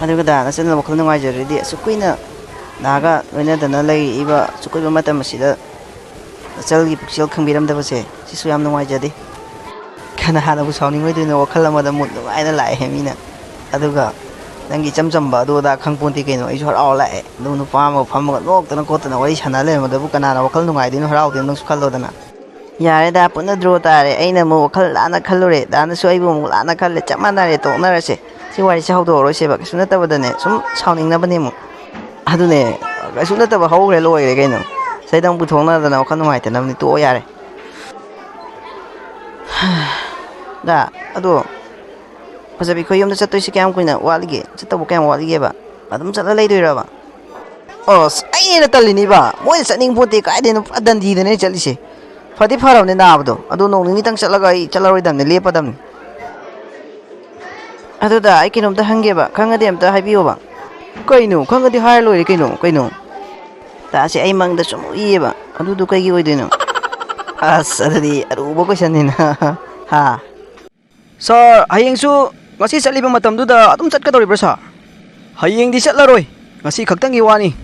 ꯑꯗꯨꯒ ꯗꯥ, ꯅꯆꯟꯅ ꯋꯥꯈꯜ ꯅꯨꯡꯉꯥꯏꯖꯔꯗꯤ, ꯑꯁꯨꯛ ꯀꯨꯏꯅ ꯗꯥꯒ ꯂꯣꯏꯅꯗꯅ ꯂꯩꯔꯛꯏꯕ ꯑꯁꯨꯛ ꯀꯨꯏꯕ ꯃꯇꯝ ꯑꯁꯤꯗ ꯅꯆꯜꯒꯤ ꯄꯨꯛꯆꯦꯜ ꯈꯪꯕꯤꯔꯝꯗꯕꯁꯦ, ꯁꯤꯁꯨ ꯌꯥꯝ ꯅꯨꯡꯉꯥꯏꯖꯗꯦ꯫ ꯀꯅꯥꯅꯕꯨ ꯁꯥꯎꯅꯤꯡꯉꯣꯏꯗꯣꯏꯅꯣ? ꯋꯥꯈꯜ ꯑꯃꯗ ꯃꯨꯠ ꯅꯨꯡꯉꯥꯏꯅ ꯂꯥꯛꯑꯦ ꯃꯤꯅ꯫ ꯑꯗꯨꯒ ꯅꯪꯒꯤ ꯏꯆꯝ ꯆꯝꯕ ꯑꯗꯨ ꯑꯗꯥ ꯈꯪꯄꯣꯟꯇꯦ ꯀꯩꯅꯣ꯫ ꯑꯩꯁꯨ ꯍꯔꯥꯎ ꯂꯥꯛꯑꯦ꯫ ꯑꯗꯨ ꯅꯨꯄꯥ ꯑꯃꯒ ꯐꯝꯃꯒ ꯅꯣꯛꯇꯅ ꯈꯣꯠꯇꯅ ꯋꯥꯔꯤ ꯁꯥꯟꯅ ꯂꯩꯔꯝꯕꯗꯕꯨ ꯀꯅꯥꯅ ꯋꯥꯈꯜ ꯅꯨꯡꯉꯥꯏꯗꯣꯏꯅꯣ, ꯍꯔꯥꯎꯗꯣꯏꯅꯣ, ꯅꯪꯁꯨ ꯈꯜꯂꯣꯗꯅ꯫ ꯌꯥꯔꯦꯗ, ꯄꯨꯟꯅ ꯗ꯭ꯔꯣ ꯇꯥꯔꯦ꯫ ꯑꯩꯅ ꯑꯃꯨꯛ ꯋꯥꯈꯜ ꯂꯥꯟꯅ ꯈꯜꯂꯨꯔꯦ, ꯗꯥꯅꯁꯨ ꯑꯩꯕꯨ ꯑꯃꯨꯛ ꯂꯥꯟꯅ ꯈꯜꯂꯦ꯫ ꯆꯞ ꯃꯥꯟꯅꯔꯦ, ꯇꯣꯛꯅꯔꯁꯦ꯫ ꯁꯤ ꯋꯥꯔꯤꯁꯦ ꯍꯧꯗꯣꯛꯑꯔꯣꯏꯁꯦꯕ, ꯀꯩꯁꯨ ꯅꯠꯇꯕꯗꯅꯦ ꯁꯨꯝ ꯁꯥꯎꯅꯤꯡꯅꯕꯅꯦ ꯑꯃꯨꯛ꯫ ꯑꯗꯨꯅꯦ, ꯀꯩꯁꯨ ꯅꯠꯇꯕ ꯍꯧꯈ꯭ꯔꯦ, ꯂꯣꯏꯈ꯭ꯔꯦ ꯀꯩꯅꯣ꯫ ꯁꯤꯗ ꯑꯃꯨꯛ ꯄꯨꯊꯣꯛꯅꯗꯅ ꯋꯥꯈꯜ ꯅꯨꯡꯉꯥꯏꯇꯅꯕꯅꯤ, ꯇꯣꯛꯑꯣ ꯌꯥꯔꯦ꯫ ꯗꯥ, ꯑꯗꯣ ꯐꯖꯕꯤ, ꯑꯩꯈꯣꯏ ꯌꯨꯝꯗ ꯆꯠꯇꯣꯏꯁꯤ ꯀꯌꯥꯝ ꯀꯨꯏꯅ ꯋꯥꯠꯂꯤꯒꯦ? ꯆꯠꯇꯧꯕ ꯀꯌꯥꯝ ꯋꯥꯠꯂꯤꯒꯦꯕ? ꯑꯗꯨꯝ ꯆꯠꯂ ꯂꯩꯗꯣꯏꯔꯕ? ꯑꯁ, ꯑꯩꯅ ꯍꯦꯟꯅ ꯇꯜꯂꯤꯅꯤꯕ꯫ ꯃꯣꯏꯅ ꯆꯠꯅꯤꯡ ꯄꯣꯠꯇꯦ, ꯀꯥꯏꯗꯩꯅꯣ? ꯄꯨꯔꯥ ꯗꯟꯗꯤꯗꯅꯦ ꯆꯠꯂꯤꯁꯦ꯫ ꯐꯗꯤ ꯐꯔꯕꯅꯦ ꯅꯥꯕꯗꯣ꯫ ꯑꯗꯣ ꯅꯣꯡ ꯅꯤꯅꯤꯇꯪ ꯆꯠꯂꯒ ꯑꯩ ꯆꯠꯂꯔꯣꯏꯗꯕꯅꯦ, ꯂꯦꯞꯄꯗꯕꯅꯦ꯫ ꯑꯗꯨꯗ ꯑꯩ ꯀꯩꯅꯣꯝꯇ ꯍꯪꯒꯦꯕ, ꯈꯪꯉꯗꯤ ꯑꯝꯇ ꯍꯥꯏꯕꯤꯌꯣꯕ꯫ ꯀꯩꯅꯣ? ꯈꯪꯉꯗꯤ ꯍꯥꯏꯔ ꯂꯣꯏꯔꯦ ꯀꯩꯅꯣ꯫ ꯀꯩꯅꯣ? ꯇꯥꯁꯦ, ꯑꯩ ꯃꯪꯗ ꯁꯨꯝ ꯎꯏꯌꯦꯕ꯫ ꯑꯗꯨꯗꯣ ꯀꯩꯒꯤ ꯑꯣꯏꯗꯣꯏꯅꯣ? ꯑꯁ, ꯑꯗꯨꯗꯤ ꯑꯔꯨꯕ questionꯅꯤꯅ꯫ ꯍꯥ? Sir, ꯍꯌꯦꯡꯁꯨ ꯉꯁꯤ ꯆꯠꯂꯤꯕ ꯃꯇꯝꯗꯨꯗ ꯑꯗꯨꯝ ꯆꯠꯀꯗꯧꯔꯤꯕ꯭ꯔꯥ, sir? ꯍꯌꯦꯡꯗꯤ ꯆꯠꯂꯔꯣꯏ, ꯉꯁꯤ ꯈꯛꯇꯪꯒꯤ ꯋꯥꯅꯤ꯫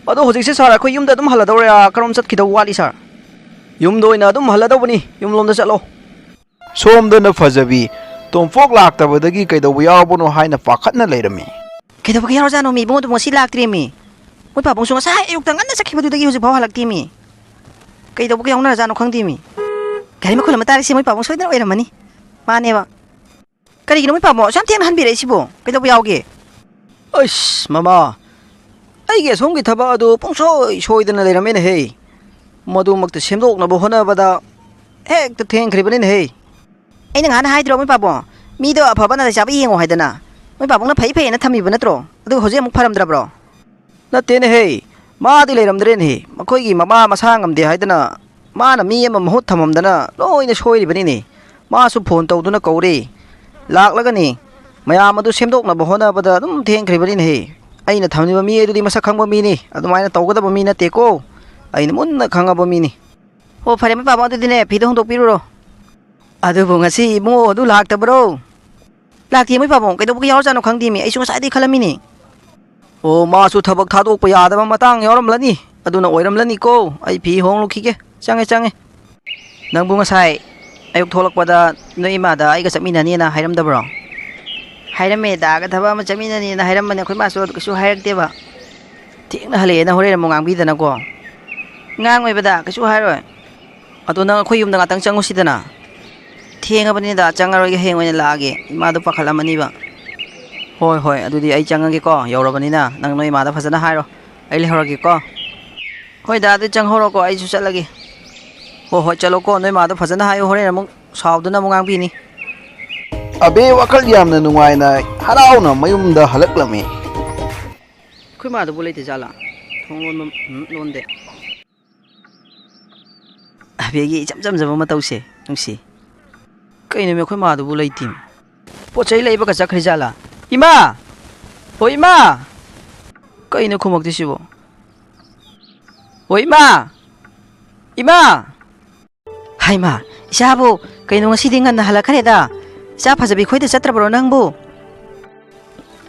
ꯑꯗꯣ ꯍꯧꯖꯤꯛꯁꯦ, sir, ꯑꯩꯈꯣꯏ ꯌꯨꯝꯗ ꯑꯗꯨꯝ ꯍꯜꯂꯗꯧꯔꯤꯔꯥ, ꯀꯔꯣꯝ ꯆꯠꯈꯤꯗꯧ ꯋꯥꯠꯂꯤ, sir? ꯌꯨꯝꯗ ꯑꯣꯏꯅ ꯑꯗꯨꯝ ꯍꯜꯂꯗꯧꯕꯅꯤ, ꯌꯨꯝꯂꯣꯝꯗ ꯆꯠꯂꯣ꯫ ꯁꯣꯝꯗꯅ ꯐꯖꯕꯤ ꯇꯣꯝꯄꯣꯛ ꯂꯥꯛꯇꯕꯗꯒꯤ ꯀꯩꯗꯧꯕ ꯌꯥꯎꯔꯕꯅꯣ ꯍꯥꯏꯅ ꯄꯥꯈꯠꯅ ꯂꯩꯔꯝꯃꯤ꯫ ꯀꯩꯗꯧꯕꯒꯤ ꯌꯥꯎꯔꯖꯥꯠꯅꯣ ꯃꯤ? ꯏꯕꯨꯡꯉꯣꯗꯨ ꯉꯁꯤ ꯂꯥꯛꯇ꯭ꯔꯦ ꯃꯤ꯫ ꯃꯣꯏ ꯄꯥꯕꯨꯡꯁꯨ ꯉꯁꯥꯏ ꯑꯌꯨꯛꯇ ꯉꯟꯅ ꯆꯠꯈꯤꯕꯗꯨꯗꯒꯤ ꯍꯧꯖꯤꯛ ꯐꯥꯎ ꯍꯜꯂꯛꯇꯦ ꯃꯤ꯫ ꯀꯩꯗꯧꯕꯒꯤ ꯌꯥꯎꯅꯔꯖꯥꯠꯅꯣ ꯈꯪꯗꯦ ꯃꯤ꯫ ꯒꯥꯔꯤ ꯃꯈꯣꯜ ꯑꯃ ꯇꯥꯔꯤꯁꯦ ꯃꯣꯏ ꯄꯥꯕꯨꯡ ꯁꯣꯏꯗꯅ ꯑꯣꯏꯔꯝꯃꯅꯤ꯫ ꯃꯥꯅꯦꯕ꯫ ꯀꯔꯤꯒꯤꯅꯣ ꯃꯣꯏ ꯄꯥꯕꯨꯡ ꯑꯁꯨꯛ ꯌꯥꯝ ꯊꯦꯡꯅ ꯍꯟꯕꯤꯔꯛꯏꯁꯤꯕꯣ? ꯀꯩꯗꯧꯕ ꯌꯥꯎꯒꯦ? ꯑꯩꯁ, ꯃꯃꯥ, ꯑꯩꯒꯤ ꯑꯁꯣꯝꯒꯤ ꯊꯕꯛ ꯑꯗꯨ ꯄꯨꯡꯁꯣꯏ ꯁꯣꯏꯗꯅ ꯂꯩꯔꯝꯃꯦꯅꯦꯍꯦ꯫ ꯃꯗꯨꯃꯛꯇ ꯁꯦꯝꯗꯣꯛꯅꯕ ꯍꯣꯠꯅꯕꯗ ꯍꯦꯛꯇ ꯊꯦꯡꯈ꯭ꯔꯤꯕꯅꯤꯅꯦꯍꯦ꯫ ꯑꯩꯅ ꯉꯍꯥꯟ ꯍꯥꯏꯗ꯭ꯔꯣ ꯃꯣꯏ ꯄꯥꯕꯨꯡ? ꯃꯤꯗꯣ ꯑꯐꯕ ꯅꯥꯇꯩ ꯆꯥꯕ ꯌꯦꯡꯉꯣ ꯍꯥꯏꯗꯅ꯫ ꯃꯣꯏ ꯄꯥꯕꯨꯡꯅ ꯐꯩ ꯐꯩꯌꯦꯅ ꯊꯝꯃꯤꯕ ꯅꯠꯇ꯭ꯔꯣ? ꯑꯗꯨꯒ ꯍꯧꯖꯤꯛ ꯑꯃꯨꯛ ꯐꯔꯝꯗ꯭ꯔꯕ꯭ꯔꯣ? ꯅꯠꯇꯦꯅꯦꯍꯦ, ꯃꯥꯗꯤ ꯂꯩꯔꯝꯗ꯭ꯔꯦꯅꯦꯍꯦ꯫ ꯃꯈꯣꯏꯒꯤ ꯃꯃꯥ ꯃꯁꯥ ꯉꯝꯗꯦ ꯍꯥꯏꯗꯅ ꯃꯥꯅ ꯃꯤ ꯑꯃ ꯃꯍꯨꯠ ꯊꯝꯃꯝꯗꯅ ꯂꯣꯏꯅ ꯁꯣꯏꯔꯤꯕꯅꯤꯅꯦ꯫ ꯃꯥꯁꯨ phone ꯇꯧꯗꯨꯅ ꯀꯧꯔꯦ, ꯂꯥꯛꯂꯒꯅꯤ꯫ ꯃꯌꯥꯝ ꯑꯗꯨ ꯁꯦꯝꯗꯣꯛꯅꯕ ꯍꯣꯠꯅꯕꯗ ꯑꯗꯨꯝ ꯊꯦꯡꯈ꯭ꯔꯤꯕꯅꯤꯅꯦꯍꯦ꯫ ꯑꯩꯅ ꯊꯝꯂꯤꯕ ꯃꯤ ꯑꯗꯨꯗꯤ ꯃꯁꯛ ꯈꯪꯕ ꯃꯤꯅꯤ, ꯑꯗꯨꯃꯥꯏꯅ ꯇꯧꯒꯗꯕ ꯃꯤ ꯅꯠꯇꯦꯀꯣ꯫ ꯑꯩꯅ ꯃꯨꯟꯅ ꯈꯪꯉꯕ ꯃꯤꯅꯤ꯫ ꯑꯣ, ꯐꯔꯦ, ꯃꯣꯏ ꯄꯥꯕꯨꯡ, ꯑꯗꯨꯗꯤꯅꯦ, ꯐꯤꯗꯣ ꯍꯣꯡꯗꯣꯛꯄꯤꯔꯨꯔꯣ꯫ ꯑꯗꯨꯕꯨ ꯉꯁꯤ ꯏꯕꯨꯡꯉꯣ ꯑꯗꯨ ꯂꯥꯛꯇꯕ꯭ꯔꯣ? ꯂꯥꯛꯇꯦ, ꯃꯣꯏ ꯄꯥꯕꯨꯡ꯫ ꯀꯩꯗꯧꯕꯒꯤ ꯌꯥꯎꯔꯖꯥꯠꯅꯣ ꯈꯪꯗꯦꯃꯤ꯫ ꯑꯩꯁꯨ ꯉꯁꯥꯏꯗꯩ ꯈꯜꯂꯝꯃꯤꯅꯤ꯫ ꯑꯣ, ꯃꯥꯁꯨ ꯊꯕꯛ ꯊꯥꯗꯣꯛꯄ ꯌꯥꯗꯕ ꯃꯇꯥꯡ ꯌꯥꯎꯔꯝꯂꯅꯤ꯫ ꯑꯗꯨꯅ ꯑꯣꯏꯔꯝꯂꯅꯤꯀꯣ꯫ ꯑꯩ ꯐꯤ ꯍꯣꯡꯂꯨꯈꯤꯒꯦ꯫ ꯆꯪꯉꯦ, ꯆꯪꯉꯦ꯫ ꯅꯪꯕꯨ ꯉꯁꯥꯏ ꯑꯌꯨꯛ ꯊꯣꯛꯂꯛꯄꯗ ꯅꯣꯏ ꯏꯃꯥꯗ ꯑꯩꯒ ꯆꯠꯃꯤꯟꯅꯅꯦꯅ ꯍꯥꯏꯔꯝꯗꯕ꯭ꯔꯣ? ꯍꯥꯏꯔꯝꯃꯦ, ꯗꯥꯒ ꯊꯕꯛ ꯑꯃ ꯆꯠꯃꯤꯟꯅꯅꯦꯅ ꯍꯥꯏꯔꯝꯕꯅꯦ꯫ ꯑꯩꯈꯣꯏ ꯃꯥꯁꯨ ꯑꯗꯨ ꯀꯩꯁꯨ ꯍꯥꯏꯔꯛꯇꯦꯕ꯫ ꯊꯦꯡꯅ ꯍꯜꯂꯛꯑꯦꯅ ꯍꯣꯔꯦꯟ ꯑꯃꯨꯛ ꯉꯥꯡꯕꯤꯗꯅꯀꯣ꯫ ꯉꯥꯡꯉꯣꯏꯕꯗ, ꯀꯩꯁꯨ ꯍꯥꯏꯔꯣꯏ꯫ ꯑꯗꯣ ꯅꯪ ꯑꯩꯈꯣꯏ ꯌꯨꯝꯗ ꯉꯥꯛꯇꯪ ꯆꯪꯉꯨꯁꯤꯗꯅ꯫ ꯊꯦꯡꯉꯕꯅꯤꯗ, ꯆꯪꯉꯔꯣꯏꯒꯦ, ꯍꯌꯦꯡ ꯑꯣꯏꯅ ꯂꯥꯛꯑꯒꯦ꯫ ꯏꯃꯥꯗꯣ ꯄꯥꯈꯠꯂꯝꯃꯅꯤꯕ꯫ ꯍꯣꯏ, ꯍꯣꯏ, ꯑꯗꯨꯗꯤ ꯑꯩ ꯆꯪꯉꯒꯦꯀꯣ꯫ ꯌꯧꯔꯕꯅꯤꯅ ꯅꯪ ꯅꯣꯏ ꯏꯃꯥꯗ ꯐꯖꯅ ꯍꯥꯏꯔꯣ꯫ ꯑꯩ ꯂꯩꯍꯧꯔꯒꯦꯀꯣ꯫ ꯍꯣꯏ ꯗꯥ, ꯑꯗꯨ ꯆꯪꯍꯧꯔꯣꯀꯣ, ꯑꯩꯁꯨ ꯆꯠꯂꯒꯦ꯫ ꯍꯣꯏ, ꯍꯣꯏ, ꯆꯠꯂꯣꯀꯣ꯫ ꯅꯣꯏ ꯏꯃꯥꯗꯣ ꯐꯖꯅ ꯍꯥꯏꯌꯨ, ꯍꯣꯔꯦꯟ ꯑꯃꯨꯛ ꯁꯥꯎꯗꯅ ꯑꯃꯨꯛ ꯉꯥꯡꯕꯤꯅꯤ꯫ ꯑꯕꯦ ꯋꯥꯈꯜ ꯌꯥꯝꯅ ꯅꯨꯡꯉꯥꯏꯅ ꯍꯔꯥꯎꯅ ꯃꯌꯨꯝꯗ ꯍꯜꯂꯛꯂꯝꯃꯤ꯫ ꯑꯩꯈꯣꯏ ꯃꯥꯗꯨꯕꯨ ꯂꯩꯇ ꯖꯥꯠꯂꯥ? ꯊꯣꯡ ꯂꯣꯟꯕ, ꯎꯝ, ꯂꯣꯟꯗꯦ꯫ ꯑꯕꯦꯒꯤ ꯏꯆꯝ ꯆꯝꯖꯕ ꯃꯇꯧꯁꯦ ꯅꯨꯡꯁꯤ꯫ ꯀꯩꯅꯣꯃꯤ, ꯑꯩꯈꯣꯏ ꯃꯥꯗꯨꯕꯨ ꯂꯩꯇꯦꯃꯤ꯫ ꯄꯣꯠ ꯆꯩ ꯂꯩꯕꯒ ꯆꯠꯈ꯭ꯔꯤ ꯖꯥꯠꯂꯥ? ꯏꯃꯥ! ꯍꯣ ꯏꯃꯥ! ꯀꯩꯅꯣ ꯈꯨꯝꯃꯛꯇ꯭ꯔꯤꯁꯤꯕꯣ? ꯍꯣ ꯏꯃꯥ! ꯏꯃꯥ! ꯍꯩꯃꯥ, ꯏꯆꯥꯕꯨ ꯀꯩꯅꯣ ꯉꯁꯤꯗꯤ ꯉꯟꯅ ꯍꯜꯂꯛꯈ꯭ꯔꯦꯗ? ꯏꯆꯥ ꯐꯖꯕꯤ ꯈꯣꯏꯗ ꯆꯠꯇ꯭ꯔꯕ꯭ꯔꯣ ꯅꯪꯕꯨ?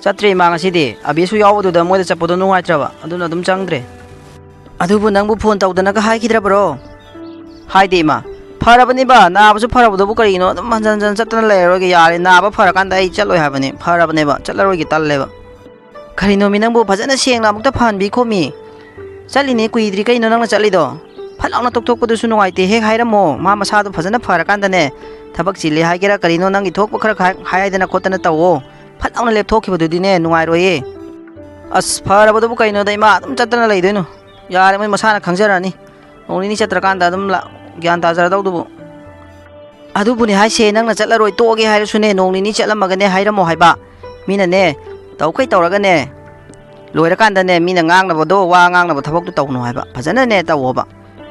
ꯆꯠꯇ꯭ꯔꯦ ꯏꯃꯥ, ꯉꯁꯤꯗꯤ ꯑꯕꯦꯁꯨ ꯌꯥꯎꯕꯗꯨꯗ ꯃꯣꯏꯗ ꯆꯠꯄꯗꯣ ꯅꯨꯡꯉꯥꯏꯇ꯭ꯔꯕ, ꯑꯗꯨꯅ ꯑꯗꯨꯝ ꯆꯪꯗ꯭ꯔꯦ꯫ ꯑꯗꯨꯕꯨ ꯅꯪꯕꯨ ꯐꯣꯟ ꯇꯧꯗꯅꯒ ꯍꯥꯏꯈꯤꯗ꯭ꯔꯕ꯭ꯔꯣ? ꯍꯥꯏꯗꯦ ꯏꯃꯥ꯫ ꯐꯔꯕꯅꯤꯕ, ꯅꯥꯕꯁꯨ ꯐꯔꯕꯗꯨꯕꯨ ꯀꯔꯤꯅꯣ? ꯑꯗꯨꯝ ꯍꯟꯖꯟ ꯍꯟꯖꯟ ꯆꯠꯇꯅ ꯂꯩꯔꯔꯣꯏꯒꯦ, ꯌꯥꯔꯦ, ꯅꯥꯕ ꯐꯔꯀꯥꯟꯗ ꯑꯩ ꯆꯠꯂꯣꯏ ꯍꯥꯏꯕꯅꯤ, ꯐꯔꯕꯅꯦꯕ, ꯆꯠꯂꯔꯣꯏꯒꯦ, ꯇꯜꯂꯦꯕ꯫ ꯀꯔꯤꯅꯣꯃꯤ ꯅꯪꯕꯨ? ꯐꯖꯅ ꯁꯦꯡꯅ ꯑꯃꯨꯛꯇ ꯐꯍꯟꯕꯤ ꯈꯣꯃꯤ꯫ ꯆꯠꯂꯤꯅꯦ, ꯀꯨꯏꯗ꯭ꯔꯤ ꯀꯩꯅꯣ ꯅꯪꯅ ꯆꯠꯂꯤꯗꯣ? ꯐꯠ ꯂꯥꯎꯅ ꯇꯣꯛꯊꯣꯛꯄꯗꯨꯁꯨ ꯅꯨꯡꯉꯥꯏꯇꯦ, ꯍꯦꯛ ꯍꯥꯏꯔꯝꯃꯣ꯫ ꯃꯥ ꯃꯁꯥꯗꯣ ꯐꯖꯅ ꯐꯔꯀꯥꯟꯗꯅꯦ, ꯊꯕꯛ ꯆꯤꯜꯂꯦ ꯍꯥꯏꯒꯦꯔꯥ ꯀꯔꯤꯅꯣ, ꯅꯪꯒꯤ ꯊꯣꯛꯄ ꯈꯔ ꯈꯔ ꯍꯥꯏꯗꯅ ꯈꯣꯠꯇꯅ ꯇꯧꯋꯣ꯫ ꯐꯠ ꯂꯥꯎꯅ ꯂꯦꯞꯊꯣꯛꯈꯤꯕꯗꯨꯗꯤꯅꯦ ꯅꯨꯡꯉꯥꯏꯔꯣꯏꯌꯦ꯫ ꯑꯁ, ꯐꯔꯕꯗꯨꯕꯨ ꯀꯩꯅꯣꯗ ꯏꯃꯥ, ꯑꯗꯨꯝ ꯆꯠꯇꯅ ꯂꯩꯗꯣꯏꯅꯣ? ꯌꯥꯔꯦ, ꯃꯣꯏ ꯃꯁꯥꯅ ꯈꯪꯖꯔꯛꯑꯅꯤ꯫ ꯅꯣꯡ ꯅꯤꯅꯤ ꯆꯠꯇ꯭ꯔꯀꯥꯟꯗ ꯑꯗꯨꯝ ꯂꯥ-, ꯒ꯭ꯌꯥꯟ ꯇꯥꯖꯔꯗꯧꯗꯨꯕꯨ꯫ ꯑꯗꯨꯕꯨꯅꯦ ꯍꯥꯏꯁꯦ, ꯅꯪꯅ ꯆꯠꯂꯔꯣꯏ ꯇꯣꯛꯑꯒꯦ ꯍꯥꯏꯔꯁꯨꯅꯦ, ꯅꯣꯡ ꯅꯤꯅꯤ ꯆꯠꯂꯝꯃꯒꯅꯦ ꯍꯥꯏꯔꯝꯃꯣ ꯍꯥꯏꯕ꯫ ꯃꯤꯅꯅꯦ, ꯇꯧꯈꯩ ꯇꯧꯔꯒꯅꯦ, ꯂꯣꯏꯔꯀꯥꯟꯗꯅꯦ, ꯃꯤꯅ ꯉꯥꯡꯅꯕꯗꯣ, ꯋꯥ ꯉꯥꯡꯅꯕ ꯊꯕꯛꯇꯣ ꯇꯧꯅꯨ ꯍꯥꯏꯕ꯫ ꯐꯖꯅꯅꯦ ꯇꯧꯋꯣꯕ꯫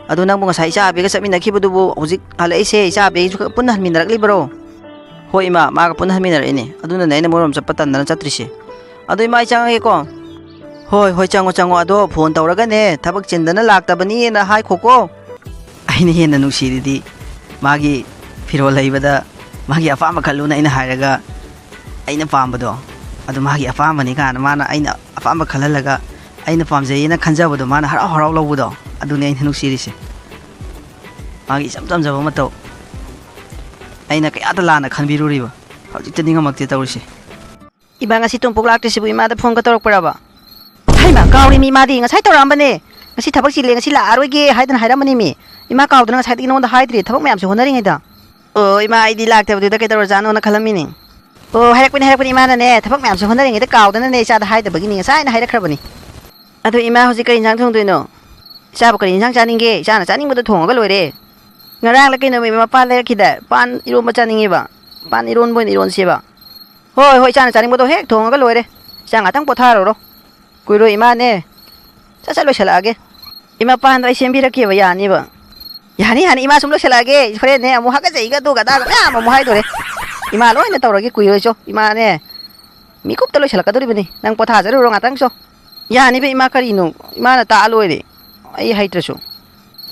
ꯑꯗꯨ ꯅꯪꯕꯨ ꯉꯁꯥꯏ ꯏꯆꯥ ꯑꯕꯦꯒ ꯆꯠꯃꯤꯟꯅꯈꯤꯕꯗꯨꯕꯨ ꯍꯧꯖꯤꯛ ꯍꯜꯂꯛꯏꯁꯦ, ꯏꯆꯥ ꯑꯕꯦꯒꯤꯁꯨ ꯄꯨꯟꯅ ꯍꯟꯃꯤꯟꯅꯔꯛꯂꯤꯕꯔꯣ? ꯍꯣꯏ ꯏꯃꯥ, ꯃꯥꯒ ꯄꯨꯟꯅ ꯍꯟꯃꯤꯟꯅꯔꯛꯏꯅꯦ꯫ ꯑꯗꯨꯅꯅꯦ ꯑꯩꯅ ꯃꯣꯏꯔꯣꯝ ꯆꯠꯄ ꯇꯟꯗꯅ ꯆꯠꯇ꯭ꯔꯤꯁꯦ꯫ ꯑꯗꯨ ꯏꯃꯥ, ꯑꯩ ꯆꯪꯉꯒꯦꯀꯣ꯫ ꯍꯣꯏ, ꯍꯣꯏ, ꯆꯪꯉꯣ, ꯆꯪꯉꯣ꯫ ꯑꯗꯣ ꯐꯣꯟ ꯇꯧꯔꯒꯅꯦ, ꯊꯕꯛ ꯆꯤꯟꯗꯅ ꯂꯥꯛꯇꯕꯅꯤꯅ ꯍꯥꯏꯈꯣꯀꯣ꯫ ꯑꯩꯅ ꯍꯦꯟꯅ ꯅꯨꯡꯁꯤꯔꯤꯗꯤ ꯃꯥꯒꯤ ꯐꯤꯔꯣꯜ ꯂꯩꯕꯗ ꯃꯥꯒꯤ ꯑꯄꯥꯝꯕ ꯈꯜꯂꯨꯅ ꯑꯩꯅ ꯍꯥꯏꯔꯒ, ꯑꯩꯅ ꯄꯥꯝꯕꯗꯣ ꯑꯗꯨ ꯃꯥꯒꯤ ꯑꯄꯥꯝꯕꯅꯤ ꯀꯥꯏꯅ ꯃꯥꯅ ꯑꯩꯅ ꯑꯄꯥꯝꯕ ꯈꯜꯍꯜꯂꯒ, ꯑꯩꯅ ꯄꯥꯝꯖꯩꯌꯦꯅ ꯈꯟꯖꯕꯗꯣ ꯃꯥꯅ ꯍꯔꯥꯎ ꯍꯔꯥꯎ ꯂꯧꯕꯗꯣ, ꯑꯗꯨꯅꯤ ꯑꯩꯅ ꯅꯨꯡꯁꯤꯔꯤꯁꯦ꯫ ꯃꯥꯒꯤ ꯏꯆꯝ ꯆꯝꯖꯕ ꯃꯇꯧ ꯑꯩꯅ ꯀꯌꯥꯗ ꯂꯥꯟꯅ ꯈꯟꯕꯤꯔꯨꯔꯤꯕ, ꯍꯧꯖꯤꯛꯇ ꯅꯤꯡꯉꯝꯃꯛꯇꯦ ꯇꯧꯔꯤꯁꯦ꯫ ꯏꯃꯥ, ꯉꯁꯤ ꯇꯣꯝꯄꯣꯛ ꯂꯥꯛꯇ꯭ꯔꯤꯁꯤꯕꯨ ꯏꯃꯥꯗ ꯐꯣꯟꯒ ꯇꯧꯔꯛꯄ꯭ꯔꯕ? ꯍꯩꯃꯥ, ꯀꯥꯎꯔꯦꯃꯤ ꯏꯃꯥꯗꯤ꯫ ꯉꯁꯥꯏ ꯇꯧꯔꯛꯑꯝꯕꯅꯦ꯫ "ꯉꯁꯤ ꯊꯕꯛ ꯆꯤꯜꯂꯦ, ꯉꯁꯤ ꯂꯥꯛꯑꯔꯣꯏꯒꯦ" ꯍꯥꯏꯗꯅ ꯍꯥꯏꯔꯝꯕꯅꯦꯃꯤ꯫ ꯏꯃꯥ, ꯀꯥꯎꯗꯅ ꯉꯁꯥꯏꯗꯒꯤ ꯅꯉꯣꯟꯗ ꯍꯥꯏꯗ꯭ꯔꯤ, ꯊꯕꯛ ꯃꯌꯥꯝꯁꯦ ꯍꯣꯠꯅꯔꯤꯉꯩꯗ꯫ ꯑꯣ, ꯏꯃꯥ, ꯑꯩꯗꯤ ꯂꯥꯛꯇꯕꯗꯨꯗ ꯀꯩꯗꯧꯔꯖꯥꯠꯅꯣꯅ ꯈꯜꯂꯝꯃꯤꯅꯦ꯫ ꯑꯣ, ꯍꯥꯏꯔꯛꯄꯅꯤ, ꯍꯥꯏꯔꯛꯄꯅꯤ꯫ ꯏꯃꯥꯅꯅꯦ, ꯊꯕꯛ ꯃꯌꯥꯝꯁꯦ ꯍꯣꯠꯅꯔꯤꯉꯩꯗ ꯀꯥꯎꯗꯅꯅꯦ ꯏꯆꯥꯗ ꯍꯥꯏꯗꯕꯒꯤꯅꯤ꯫ ꯉꯁꯥꯏꯅ ꯍꯥꯏꯔꯛꯈ꯭ꯔꯕꯅꯤ꯫ ꯑꯗꯣ ꯏꯃꯥ, ꯍꯧꯖꯤꯛ ꯀꯔꯤ ꯏꯟꯁꯥꯡ ꯊꯣꯡꯗꯣꯏꯅꯣ? ꯏꯆꯥꯕꯨ ꯀꯔꯤ ꯏꯟꯁꯥꯡ ꯆꯥꯅꯤꯡꯒꯦ? ꯏꯆꯥꯅ ꯆꯥꯅꯤꯡꯕꯗꯣ ꯊꯣꯡꯉꯒ ꯂꯣꯏꯔꯦ꯫ ꯉꯔꯥꯡꯂ ꯀꯩꯅꯣꯃꯤ ꯃꯄꯥꯟ ꯂꯩꯔꯛꯈꯤꯗꯥꯏ? ꯄꯥꯟ ꯏꯔꯣꯟꯕ ꯆꯥꯅꯤꯡꯉꯦꯕ꯫ ꯄꯥꯟ ꯏꯔꯣꯟꯕ ꯑꯣꯏꯅ ꯏꯔꯣꯟꯁꯦꯕ꯫ ꯍꯣꯏ, ꯍꯣꯏ, ꯏꯆꯥꯅ ꯆꯥꯅꯤꯡꯕꯗꯣ ꯍꯦꯛ ꯊꯣꯡꯉꯒ ꯂꯣꯏꯔꯦ꯫ ꯏꯆꯥ ꯉꯥꯛꯇꯪ ꯄꯣꯊꯥꯔꯨꯔꯣ꯫ ꯀꯨꯏꯔꯣꯏ ꯏꯃꯥꯅꯦ꯫ ꯁꯠ ꯁꯠ ꯂꯣꯏꯁꯤꯜꯂꯛꯑꯒꯦ꯫ ꯏꯃꯥ, ꯄꯥꯟꯗꯣ ꯑꯩ ꯁꯦꯝꯕꯤꯔꯛꯀꯦꯕ, ꯌꯥꯅꯤꯕ꯫ ꯌꯥꯅꯤ, ꯌꯥꯅꯤ, ꯏꯃꯥ ꯁꯨꯝ ꯂꯣꯏꯁꯤꯜꯂꯛꯑꯒꯦ꯫ ꯍꯣꯔꯦꯟꯅꯦ ꯑꯃꯨꯛ ꯍꯥꯀꯠꯆꯩꯒ ꯑꯗꯨꯒ ꯑꯗꯥꯒ ꯃꯌꯥꯝ ꯑꯃꯨꯛ ꯍꯥꯏꯗꯣꯔꯦ꯫ ꯏꯃꯥ ꯂꯣꯏꯅ ꯇꯧꯔꯒꯦ, ꯀꯨꯏꯔꯣꯏ ꯆꯣ꯫ ꯏꯃꯥꯅꯦ, ꯃꯤꯀꯨꯞꯇ ꯂꯣꯏꯁꯤꯜꯂꯛꯀꯗꯣꯔꯤꯕꯅꯤ꯫ ꯅꯪ ꯄꯣꯊꯥꯖꯔꯨꯔꯣ ꯉꯥꯛꯇꯪ ꯆꯣ꯫ ꯌꯥꯅꯤꯕ ꯏꯃꯥ, ꯀꯔꯤꯅꯣ? ꯏꯃꯥꯅ ꯇꯥꯛꯑ ꯂꯣꯏꯔꯦ꯫ ꯑꯩ ꯍꯩꯇ꯭ꯔꯁꯨ꯫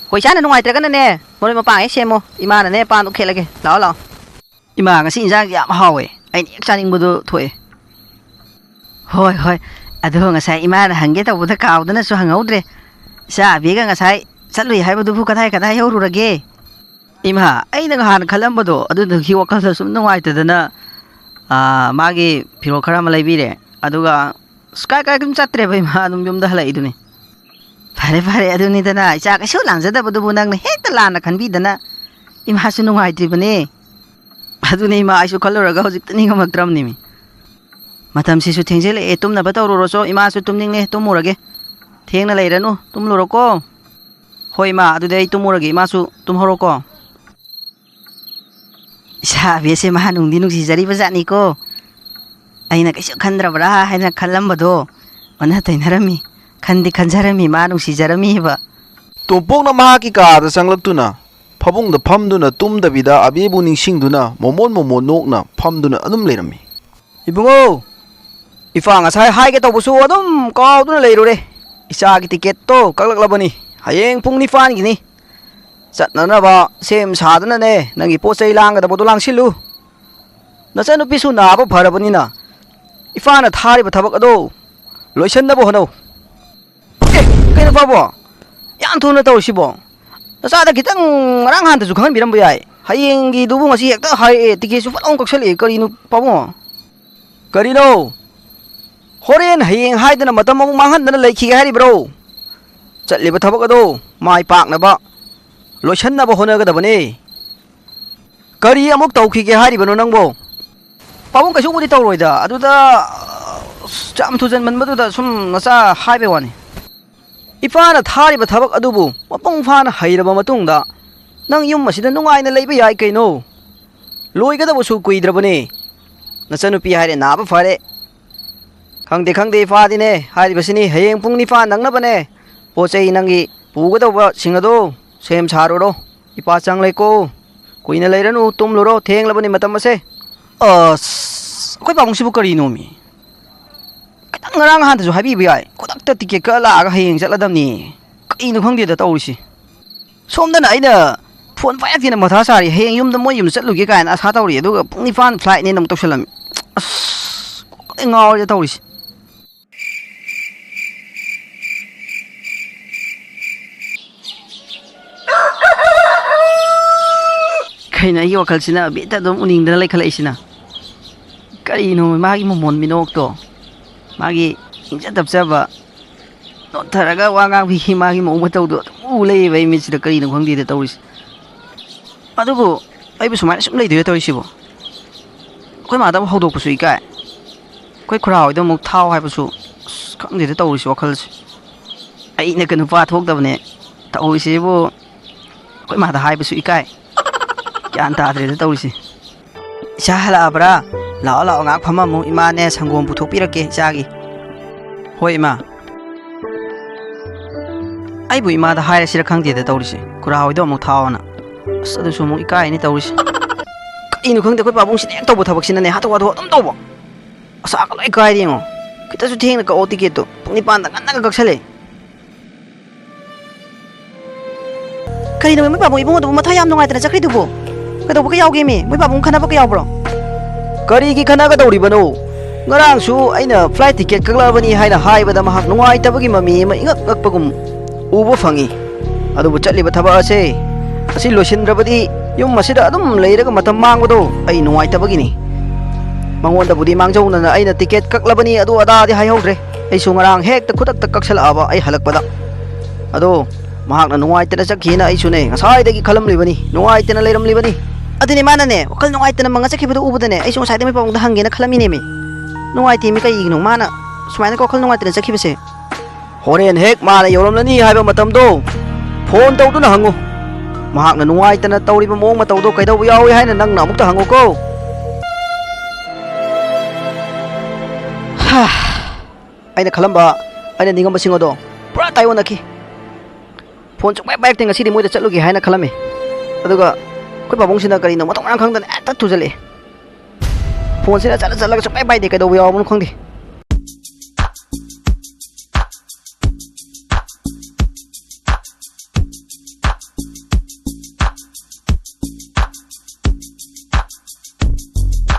ꯍꯣꯏ, ꯏꯆꯥꯅ ꯅꯨꯡꯉꯥꯏꯇ꯭ꯔꯒꯅꯅꯦ, ꯃꯔꯣꯏ ꯃꯄꯥꯡ ꯍꯦꯛ ꯁꯦꯝꯃꯣ꯫ ꯏꯃꯥꯅꯅꯦ, ꯄꯥꯟꯗꯣ ꯈꯦꯠꯂꯒꯦ꯫ ꯂꯥꯛꯑꯣ, ꯂꯥꯛꯑꯣ꯫ ꯏꯃꯥ, ꯉꯁꯤ ꯏꯟꯖꯥꯡꯁꯦ ꯌꯥꯝ ꯍꯥꯎꯋꯦ꯫ ꯑꯩꯅ ꯍꯦꯛ ꯆꯥꯅꯤꯡꯕꯗꯣ ꯊꯣꯛꯑꯦ꯫ ꯍꯣꯏ, ꯍꯣꯏ꯫ ꯑꯗꯣ ꯉꯁꯥꯏ ꯏꯃꯥꯅ ꯍꯪꯒꯦ ꯇꯧꯕꯗ ꯀꯥꯎꯗꯅꯁꯨ ꯍꯪꯍꯧꯗ꯭ꯔꯦ꯫ ꯏꯆꯥ ꯑꯕꯤꯒ ꯉꯁꯥꯏ ꯆꯠꯂꯨꯏ ꯍꯥꯏꯕꯗꯨꯕꯨ ꯀꯗꯥꯏ ꯀꯗꯥꯏ ꯌꯧꯔꯨꯔꯒꯦ? ꯏꯃꯥ, ꯑꯩꯅ ꯅꯍꯥꯟ ꯈꯜꯂꯝꯕꯗꯣ ꯑꯗꯨꯗꯨꯒꯤ ꯋꯥꯈꯜꯗ ꯁꯨꯝ ꯅꯨꯡꯉꯥꯏꯇꯗꯅ, ꯑꯥ, ꯃꯥꯒꯤ ꯐꯤꯔꯣꯜ ꯈꯔ ꯑꯃ ꯂꯩꯕꯤꯔꯦ꯫ ꯑꯗꯨꯒ ꯑꯁ, ꯀꯥꯏ ꯀꯥꯏ ꯑꯗꯨꯝ ꯆꯠꯇ꯭ꯔꯦꯕ ꯏꯃꯥ, ꯑꯗꯨꯝ ꯌꯨꯝꯗ ꯍꯜꯂꯛꯏꯗꯨꯅꯤ꯫ ꯐꯔꯦ, ꯐꯔꯦ, ꯑꯗꯨꯅꯤꯗꯅ ꯏꯆꯥ ꯀꯩꯁꯨ ꯂꯥꯡꯖꯗꯕꯗꯨꯕꯨ ꯅꯪꯅ ꯍꯦꯛꯇ ꯂꯥꯟꯅ ꯈꯟꯕꯤꯗꯅ꯫ ꯏꯃꯥꯁꯨ ꯅꯨꯡꯉꯥꯏꯇ꯭ꯔꯤꯕꯅꯦ꯫ ꯑꯗꯨꯅꯦ ꯏꯃꯥ, ꯑꯩꯁꯨ ꯈꯜꯂꯨꯔꯒ ꯍꯧꯖꯤꯛꯇ ꯅꯤꯡꯉꯝꯃꯛꯇ꯭ꯔꯕꯅꯤꯃꯤ꯫ ꯃꯇꯝꯁꯤꯁꯨ ꯊꯦꯡꯖꯤꯜꯂꯛꯑꯦ, ꯇꯨꯝꯅꯕ ꯇꯧꯔꯨꯔꯣꯆꯣ꯫ ꯏꯃꯥꯁꯨ ꯇꯨꯝꯅꯤꯡꯉꯦ, ꯇꯨꯝꯃꯨꯔꯒꯦ꯫ ꯊꯦꯡꯅ ꯂꯩꯔꯅꯨ, ꯇꯨꯝꯂꯨꯔꯣꯀꯣ꯫ ꯍꯣꯏ ꯏꯃꯥ, ꯑꯗꯨꯗꯤ ꯑꯩ ꯇꯨꯝꯃꯨꯔꯒꯦ, ꯏꯃꯥꯁꯨ ꯇꯨꯝꯍꯧꯔꯣꯀꯣ꯫ ꯏꯆꯥ ꯑꯕꯦꯁꯦ ꯃꯍꯥ ꯅꯨꯡꯗꯤ ꯅꯨꯡꯁꯤꯖꯔꯤꯕ ꯖꯥꯠꯅꯤꯀꯣ꯫ ꯑꯩꯅ ꯀꯩꯁꯨ ꯈꯟꯗ꯭ꯔꯕ꯭ꯔꯥ ꯍꯥꯏꯅ ꯈꯜꯂꯝꯕꯗꯣ ꯑꯣꯟꯅ ꯇꯩꯅꯔꯝꯃꯤ꯫ ꯈꯟꯗꯤ ꯈꯟꯖꯔꯝꯃꯤ, ꯃꯥ ꯅꯨꯡꯁꯤꯖꯔꯝꯃꯤꯕ꯫ ꯇꯣꯝꯄꯣꯛꯅ ꯃꯍꯥꯛꯀꯤ ꯀꯥꯗ ꯆꯪꯂꯛꯇꯨꯅ ꯐꯃꯨꯡꯗ ꯐꯝꯗꯨꯅ ꯇꯨꯝꯗꯕꯤꯗ ꯑꯕꯦꯕꯨ ꯅꯤꯡꯁꯤꯡꯗꯨꯅ ꯃꯣꯃꯣꯟ ꯃꯣꯃꯣꯟ ꯅꯣꯛꯅ ꯐꯝꯗꯨꯅ ꯑꯗꯨꯝ ꯂꯩꯔꯝꯃꯤ꯫ "ꯏꯕꯨꯡꯉꯣ, ꯏꯄꯥ, ꯉꯁꯥꯏ ꯍꯥꯏꯒꯦ ꯇꯧꯕꯁꯨ ꯑꯗꯨꯝ ꯀꯥꯎꯗꯨꯅ ꯂꯩꯔꯨꯔꯦ꯫ ꯏꯆꯥꯒꯤ ꯇꯤꯀꯦꯠꯇꯣ ꯀꯛꯂꯛꯂꯕꯅꯤ꯫ ꯍꯌꯦꯡ ꯄꯨꯡ ꯅꯤꯄꯥꯟꯒꯤꯅꯤ꯫ ꯆꯠꯅꯅꯕ ꯁꯦꯝ ꯁꯥꯗꯨꯅꯅꯦ, ꯅꯪꯒꯤ ꯄꯣꯠ ꯆꯩ ꯂꯥꯡꯒꯗꯕꯗꯣ ꯂꯥꯡꯁꯤꯜꯂꯨ꯫ ꯅꯆꯟꯅꯨꯄꯤꯁꯨ ꯅꯥꯕ ꯐꯔꯕꯅꯤꯅ ꯏꯄꯥꯅ ꯊꯥꯔꯤꯕ ꯊꯕꯛ ꯑꯗꯣ ꯂꯣꯏꯁꯤꯟꯅꯕ ꯍꯣꯠꯅꯧ꯫ ꯑꯦ, ꯀꯩꯅꯣ ꯄꯥꯕꯣ? ꯌꯥꯝ ꯊꯨꯅ ꯇꯧꯔꯤꯁꯤꯕꯣ? ꯅꯆꯥꯗ ꯈꯤꯇꯪ ꯉꯔꯥꯡ ꯍꯥꯟꯗꯁꯨ ꯈꯪꯍꯟꯕꯤꯔꯝꯕ ꯌꯥꯏ꯫ ꯍꯌꯦꯡꯒꯤꯗꯨꯕꯨ ꯉꯁꯤ ꯍꯦꯛꯇ ꯍꯥꯏꯔꯛꯑꯦ, ꯇꯤꯀꯦꯠꯁꯨ ꯐꯠ ꯂꯥꯎꯅ ꯀꯛꯁꯜꯂꯛꯑꯦ꯫ ꯀꯔꯤꯅꯣ ꯄꯥꯕꯨꯡ? ꯀꯔꯤꯅꯣ? ꯍꯣꯔꯦꯟ ꯍꯌꯦꯡ ꯍꯥꯏꯗꯅ ꯃꯇꯝ ꯑꯃꯨꯛ ꯃꯥꯡꯍꯟꯗꯅ ꯂꯩꯈꯤꯒꯦ ꯍꯥꯏꯔꯤꯕ꯭ꯔꯣ? ꯆꯠꯂꯤꯕ ꯊꯕꯛ ꯑꯗꯣ ꯃꯥꯏ ꯄꯥꯛꯅꯕ ꯂꯣꯏꯁꯟꯅꯕ ꯍꯣꯠꯅꯒꯗꯕꯅꯦ꯫ ꯀꯔꯤ ꯑꯃꯨꯛ ꯇꯧꯈꯤꯒꯦ ꯍꯥꯏꯔꯤꯕꯅꯣ ꯅꯪꯕꯣ? ꯄꯥꯕꯨꯡ, ꯀꯩꯁꯨꯕꯨꯗꯤ ꯇꯧꯔꯣꯏꯗ, ꯑꯗꯨꯗ, ꯑꯁ, ꯌꯥꯝ ꯊꯨꯖꯟꯃꯟꯕꯗꯨꯗ ꯁꯨꯝ ꯅꯆꯥ ꯍꯥꯏꯕꯩ ꯋꯥꯅꯤ꯫ ꯏꯄꯥꯅ ꯊꯥꯔꯤꯕ ꯊꯕꯛ ꯑꯗꯨꯕꯨ ꯃꯄꯨꯡ ꯐꯥꯅ ꯍꯩꯔꯕ ꯃꯇꯨꯡꯗ ꯅꯪ ꯌꯨꯝ ꯑꯁꯤꯗ ꯅꯨꯡꯉꯥꯏꯅ ꯂꯩꯕ ꯌꯥꯏ ꯀꯩꯅꯣ꯫ ꯂꯣꯏꯒꯗꯕꯁꯨ ꯀꯨꯏꯗ꯭ꯔꯕꯅꯦ꯫ ꯅꯆꯟꯅꯨꯄꯤ ꯍꯥꯏꯔꯦ ꯅꯥꯕ ꯐꯔꯦ꯫ ꯈꯪꯗꯦ, ꯈꯪꯗꯦ, ꯏꯄꯥꯗꯤꯅꯦ ꯍꯥꯏꯔꯤꯕꯁꯤꯅꯤ꯫ ꯍꯌꯦꯡ ꯄꯨꯡ ꯅꯤꯄꯥꯟ ꯅꯪꯅꯕꯅꯦ ꯄꯣꯠ ꯆꯩ ꯅꯪꯒꯤ ꯄꯨꯒꯗꯧꯕꯁꯤꯡ ꯑꯗꯣ ꯁꯦꯝ ꯁꯥꯔꯨꯔꯣ꯫ ꯏꯄꯥ ꯆꯪꯂꯦꯀꯣ꯫ ꯀꯨꯏꯅ ꯂꯩꯔꯅꯨ, ꯇꯨꯝꯂꯨꯔꯣ, ꯊꯦꯡꯂꯕꯅꯤ ꯃꯇꯝ ꯑꯁꯦ꯫ ꯑꯁ, ꯑꯩꯈꯣꯏ ꯄꯥꯕꯨꯡꯁꯤꯕꯨ ꯀꯔꯤꯅꯣꯃꯤ? ꯈꯤꯇꯪ ꯉꯔꯥꯡ ꯅꯍꯥꯟꯗꯁꯨ ꯍꯥꯏꯕꯤꯕ ꯌꯥꯏ꯫ ꯈꯨꯗꯛꯇ ꯇꯤꯀꯦꯠ ꯀꯛꯑ ꯂꯥꯛꯑꯒ ꯍꯌꯦꯡ ꯆꯠꯂꯗꯝꯅꯤ꯫ ꯀꯩꯅꯣ ꯈꯪꯗꯦꯗ ꯇꯧꯔꯤꯁꯤ꯫ ꯁꯣꯝꯗꯅ ꯑꯩꯅ ꯐꯣꯟ ꯄꯥꯏꯔꯛꯇꯦꯅ ꯃꯊꯥ ꯁꯥꯔꯤ꯫ ꯍꯌꯦꯡ ꯌꯨꯝꯗ, ꯃꯣꯏ ꯌꯨꯝꯗ ꯆꯠꯂꯨꯒꯦ ꯀꯥꯏꯅ ꯑꯁꯥ ꯇꯧꯔꯤ꯫ ꯑꯗꯨꯒ ꯄꯨꯡ ꯅꯤꯄꯥꯟ ꯐ꯭ꯂꯥꯏꯠꯅꯦꯅ ꯑꯃꯨꯛ ꯇꯧꯁꯜꯂꯝꯃꯤ꯫ ꯑꯁ, ꯀꯣꯛ ꯂꯣꯏ ꯉꯥꯎꯔꯦꯗ ꯇꯧꯔꯤꯁꯤ꯫ ꯀꯩꯅꯣ ꯑꯩꯒꯤ ꯋꯥꯈꯜꯁꯤꯅ ꯕꯦꯠꯇ ꯑꯗꯨꯝ ꯎꯅꯤꯡꯗꯅ ꯂꯩꯈꯠꯂꯛꯏꯁꯤꯅ? ꯀꯔꯤꯅꯣ ꯃꯥꯒꯤ ꯃꯣꯃꯣꯟ ꯃꯤꯅꯣꯛꯇꯣ? ꯃꯥꯒꯤ ꯏꯪꯖ ꯇꯞꯆꯕ, ꯅꯣꯠꯊꯔꯒ ꯋꯥ ꯉꯥꯡꯕꯤꯒꯤ ꯃꯥꯒꯤ ꯃꯑꯣꯡ ꯃꯇꯧꯗꯣ ꯑꯗꯨꯝ ꯎ ꯂꯩꯌꯦꯕ ꯑꯩ ꯃꯤꯠꯁꯤꯗ꯫ ꯀꯔꯤꯅꯣ ꯈꯪꯗꯦꯗ ꯇꯧꯔꯤꯁꯦ꯫ ꯑꯗꯨꯕꯨ ꯑꯩꯕꯨ ꯁꯨꯃꯥꯏꯅ ꯁꯨꯝ ꯂꯩꯗꯣꯏꯔ ꯇꯧꯔꯤꯁꯤꯕꯣ? ꯑꯩꯈꯣꯏ ꯃꯥꯗ ꯑꯃꯨꯛ ꯍꯧꯗꯣꯛꯄꯁꯨ ꯏꯀꯥꯏ꯫ ꯑꯩꯈꯣꯏ ꯈꯨꯔꯥ ꯍꯣꯏꯗ ꯑꯃꯨꯛ ꯊꯥꯎ ꯍꯥꯏꯕꯁꯨ, ꯑꯁ, ꯈꯪꯗꯦꯗ ꯇꯧꯔꯤꯁꯤ ꯋꯥꯈꯜꯁꯦ꯫ ꯑꯩꯅꯒ ꯅꯨꯄꯥ ꯊꯣꯛꯇꯕꯅꯦ ꯇꯧꯔꯤꯁꯤꯕꯨ꯫ ꯑꯩꯈꯣꯏ ꯃꯥꯗ ꯍꯥꯏꯕꯁꯨ ꯏꯀꯥꯏ꯫ ꯒ꯭ꯌꯥꯟ ꯇꯥꯗ꯭ꯔꯦꯗ ꯇꯧꯔꯤꯁꯦ꯫ ꯏꯆꯥ ꯍꯜꯂꯛꯑꯕ꯭ꯔꯥ? ꯂꯥꯛꯑꯣ, ꯂꯥꯛꯑꯣ, ꯉꯥꯏꯍꯥꯛ ꯐꯝꯃꯝꯃꯨ꯫ ꯏꯃꯥꯅꯦ ꯁꯪꯒꯣꯝ ꯄꯨꯊꯣꯛꯄꯤꯔꯛꯀꯦ ꯏꯆꯥꯒꯤ꯫ ꯍꯣꯏ, ꯏꯃꯥ꯫ ꯑꯩꯕꯨ ꯏꯃꯥꯗ ꯍꯥꯏꯔꯁꯤꯔ ꯈꯪꯗꯦꯗ ꯇꯧꯔꯤꯁꯦ, ꯈꯨꯔꯥ ꯍꯣꯏꯗꯣ ꯑꯃꯨꯛ ꯊꯥꯎꯑꯣꯅ꯫ ꯑꯁ, ꯑꯗꯨꯁꯨ ꯑꯃꯨꯛ ꯏꯀꯥꯏꯅꯦ ꯇꯧꯔꯤꯁꯦ꯫ ꯀꯔꯤꯅꯣ ꯈꯪꯗꯦ, ꯑꯩꯈꯣꯏ ꯄꯥꯕꯨꯡꯁꯤꯅ ꯍꯦꯛ ꯇꯧꯕ ꯊꯕꯛꯁꯤꯅꯅꯦ, ꯍꯥꯊꯨ ꯍꯥꯊꯨ ꯑꯗꯨꯝ ꯇꯧꯕ꯫ ꯑꯁꯥꯒ ꯂꯣꯏ ꯀꯥꯏꯔꯦ ꯌꯦꯡꯉꯣ꯫ ꯈꯤꯇꯁꯨ ꯊꯦꯡꯅ ꯀꯛꯑꯣ ꯇꯤꯀꯦꯠꯇꯣ꯫ ꯄꯨꯡ ꯅꯤꯄꯥꯟꯗ ꯉꯟꯅꯒ ꯀꯛꯁꯜꯂꯦ꯫ ꯀꯔꯤꯅꯣ ꯃꯣꯏ ꯄꯥꯕꯨꯡ ꯏꯕꯨꯡꯉꯣꯗꯨꯕꯨ ꯃꯊꯥ ꯌꯥꯝ ꯅꯨꯡꯉꯥꯏꯇꯅ ꯆꯠꯈ꯭ꯔꯤꯗꯨꯕꯨ? ꯀꯩꯗꯧꯕꯒ ꯌꯥꯎꯒꯦꯃꯤ? ꯃꯣꯏ ꯄꯥꯕꯨꯡ ꯈꯟꯅꯕꯒ ꯌꯥꯎꯕ꯭ꯔꯣ? ꯀꯔꯤꯒꯤ ꯈꯟꯅꯒꯗꯧꯔꯤꯕꯅꯣ? ꯉꯔꯥꯡꯁꯨ ꯑꯩꯅ flight ticket ꯀꯛꯂꯛꯑꯕꯅꯤ ꯍꯥꯏꯅ ꯍꯥꯏꯕꯗ ꯃꯍꯥꯛ ꯅꯨꯡꯉꯥꯏꯇꯕꯒꯤ ꯃꯃꯤ ꯑꯃ ꯏꯉꯛ ꯉꯛꯄꯒꯨꯝ ꯎꯕ ꯐꯪꯉꯤ꯫ ꯑꯗꯨꯕꯨ ꯆꯠꯂꯤꯕ ꯊꯕꯛ ꯑꯁꯦ, ꯑꯁꯤ ꯂꯣꯏꯁꯤꯟꯗ꯭ꯔꯕꯗꯤ ꯌꯨꯝ ꯑꯁꯤꯗ ꯑꯗꯨꯝ ꯂꯩꯔꯒ ꯃꯇꯝ ꯃꯥꯡꯕꯗꯣ ꯑꯩ ꯅꯨꯡꯉꯥꯏꯇꯕꯒꯤꯅꯤ꯫ ꯃꯉꯣꯟꯗꯕꯨꯗꯤ ꯃꯥꯡꯖꯧꯅꯅ ꯑꯩꯅ ꯇꯤꯀꯦꯠ ꯀꯛꯂꯕꯅꯤ ꯑꯗꯨ ꯑꯗꯥꯗꯤ ꯍꯥꯏꯍꯧꯗ꯭ꯔꯦ꯫ ꯑꯩꯁꯨ ꯉꯔꯥꯡ ꯍꯦꯛꯇ ꯈꯨꯗꯛꯇ ꯀꯛꯁꯜꯂꯛꯑꯕ ꯑꯩ ꯍꯜꯂꯛꯄꯗ꯫ ꯑꯗꯣ ꯃꯍꯥꯛꯅ ꯅꯨꯡꯉꯥꯏꯇꯅ ꯆꯠꯈꯤꯅ ꯑꯩꯁꯨꯅꯦ ꯉꯁꯥꯏꯗꯒꯤ ꯈꯜꯂꯝꯂꯤꯕꯅꯤ, ꯅꯨꯡꯉꯥꯏꯇꯅ ꯂꯩꯔꯝꯂꯤꯕꯅꯤ꯫ ꯑꯗꯨꯅꯦ ꯃꯥꯅꯅꯦ ꯋꯥꯈꯜ ꯅꯨꯡꯉꯥꯏꯇꯅ ꯃꯪꯉ ꯆꯠꯈꯤꯕꯗꯣ ꯎꯕꯗꯅꯦ ꯑꯩꯁꯨ ꯉꯁꯥꯏꯗꯩ ꯃꯣꯏ ꯄꯥꯕꯨꯡꯗ ꯍꯪꯒꯦꯅ ꯈꯜꯂꯝꯃꯤꯅꯦꯃꯤ꯫ ꯅꯨꯡꯉꯥꯏꯇꯦꯃꯤ ꯀꯩꯒꯤꯅꯣ ꯃꯥꯅ ꯁꯨꯃꯥꯏꯅ ꯋꯥꯈꯜ ꯅꯨꯡꯉꯥꯏꯇꯅ ꯆꯠꯈꯤꯕꯁꯦ꯫ ꯍꯣꯔꯦꯟ ꯍꯦꯛ ꯃꯥꯅ ꯌꯧꯔꯝꯂꯅꯤ ꯍꯥꯏꯕ ꯃꯇꯝꯗꯣ ꯐꯣꯟ ꯇꯧꯗꯨꯅ ꯍꯪꯉꯨ꯫ ꯃꯍꯥꯛꯅ ꯅꯨꯡꯉꯥꯏꯇꯅ ꯇꯧꯔꯤꯕ ꯃꯑꯣꯡ ꯃꯇꯧꯗꯣ ꯀꯩꯗꯧꯕ ꯌꯥꯎꯏ ꯍꯥꯏꯅ ꯅꯪꯅ ꯑꯃꯨꯛꯇ ꯍꯪꯉꯨꯀꯣ꯫ ꯍꯥ, ꯑꯩꯅ ꯈꯜꯂꯝꯕ, ꯑꯩꯅ ꯅꯤꯡꯉꯝꯕꯁꯤꯡ ꯑꯗꯣ ꯄꯨꯔꯥ ꯇꯥꯏꯑꯣꯟꯅꯈꯤ꯫ ꯐꯣꯟ ꯁꯨꯡꯄꯥꯏ ꯄꯥꯏꯔꯛꯇꯦ꯫ ꯉꯁꯤꯗꯤ ꯃꯣꯏꯗ ꯆꯠꯂꯨꯒꯦ ꯍꯥꯏꯅ ꯈꯜꯂꯝꯃꯤ, ꯑꯗꯨꯒ ꯑꯩꯈꯣꯏ ꯄꯥꯕꯨꯡꯁꯤꯅ ꯀꯔꯤꯅꯣ ꯃꯊꯣꯡ ꯃꯔꯝ ꯈꯪꯗꯅ ꯍꯦꯛꯇ ꯊꯨꯖꯜꯂꯛꯑꯦ꯫ ꯐꯣꯟꯁꯤꯅ ꯆꯠꯂ ꯆꯠꯂꯒ ꯁꯨꯡꯄꯥꯏ ꯄꯥꯏꯗꯦ, ꯀꯩꯗꯧꯕ ꯌꯥꯎꯔꯕꯅꯣ ꯈꯪꯗꯦ꯫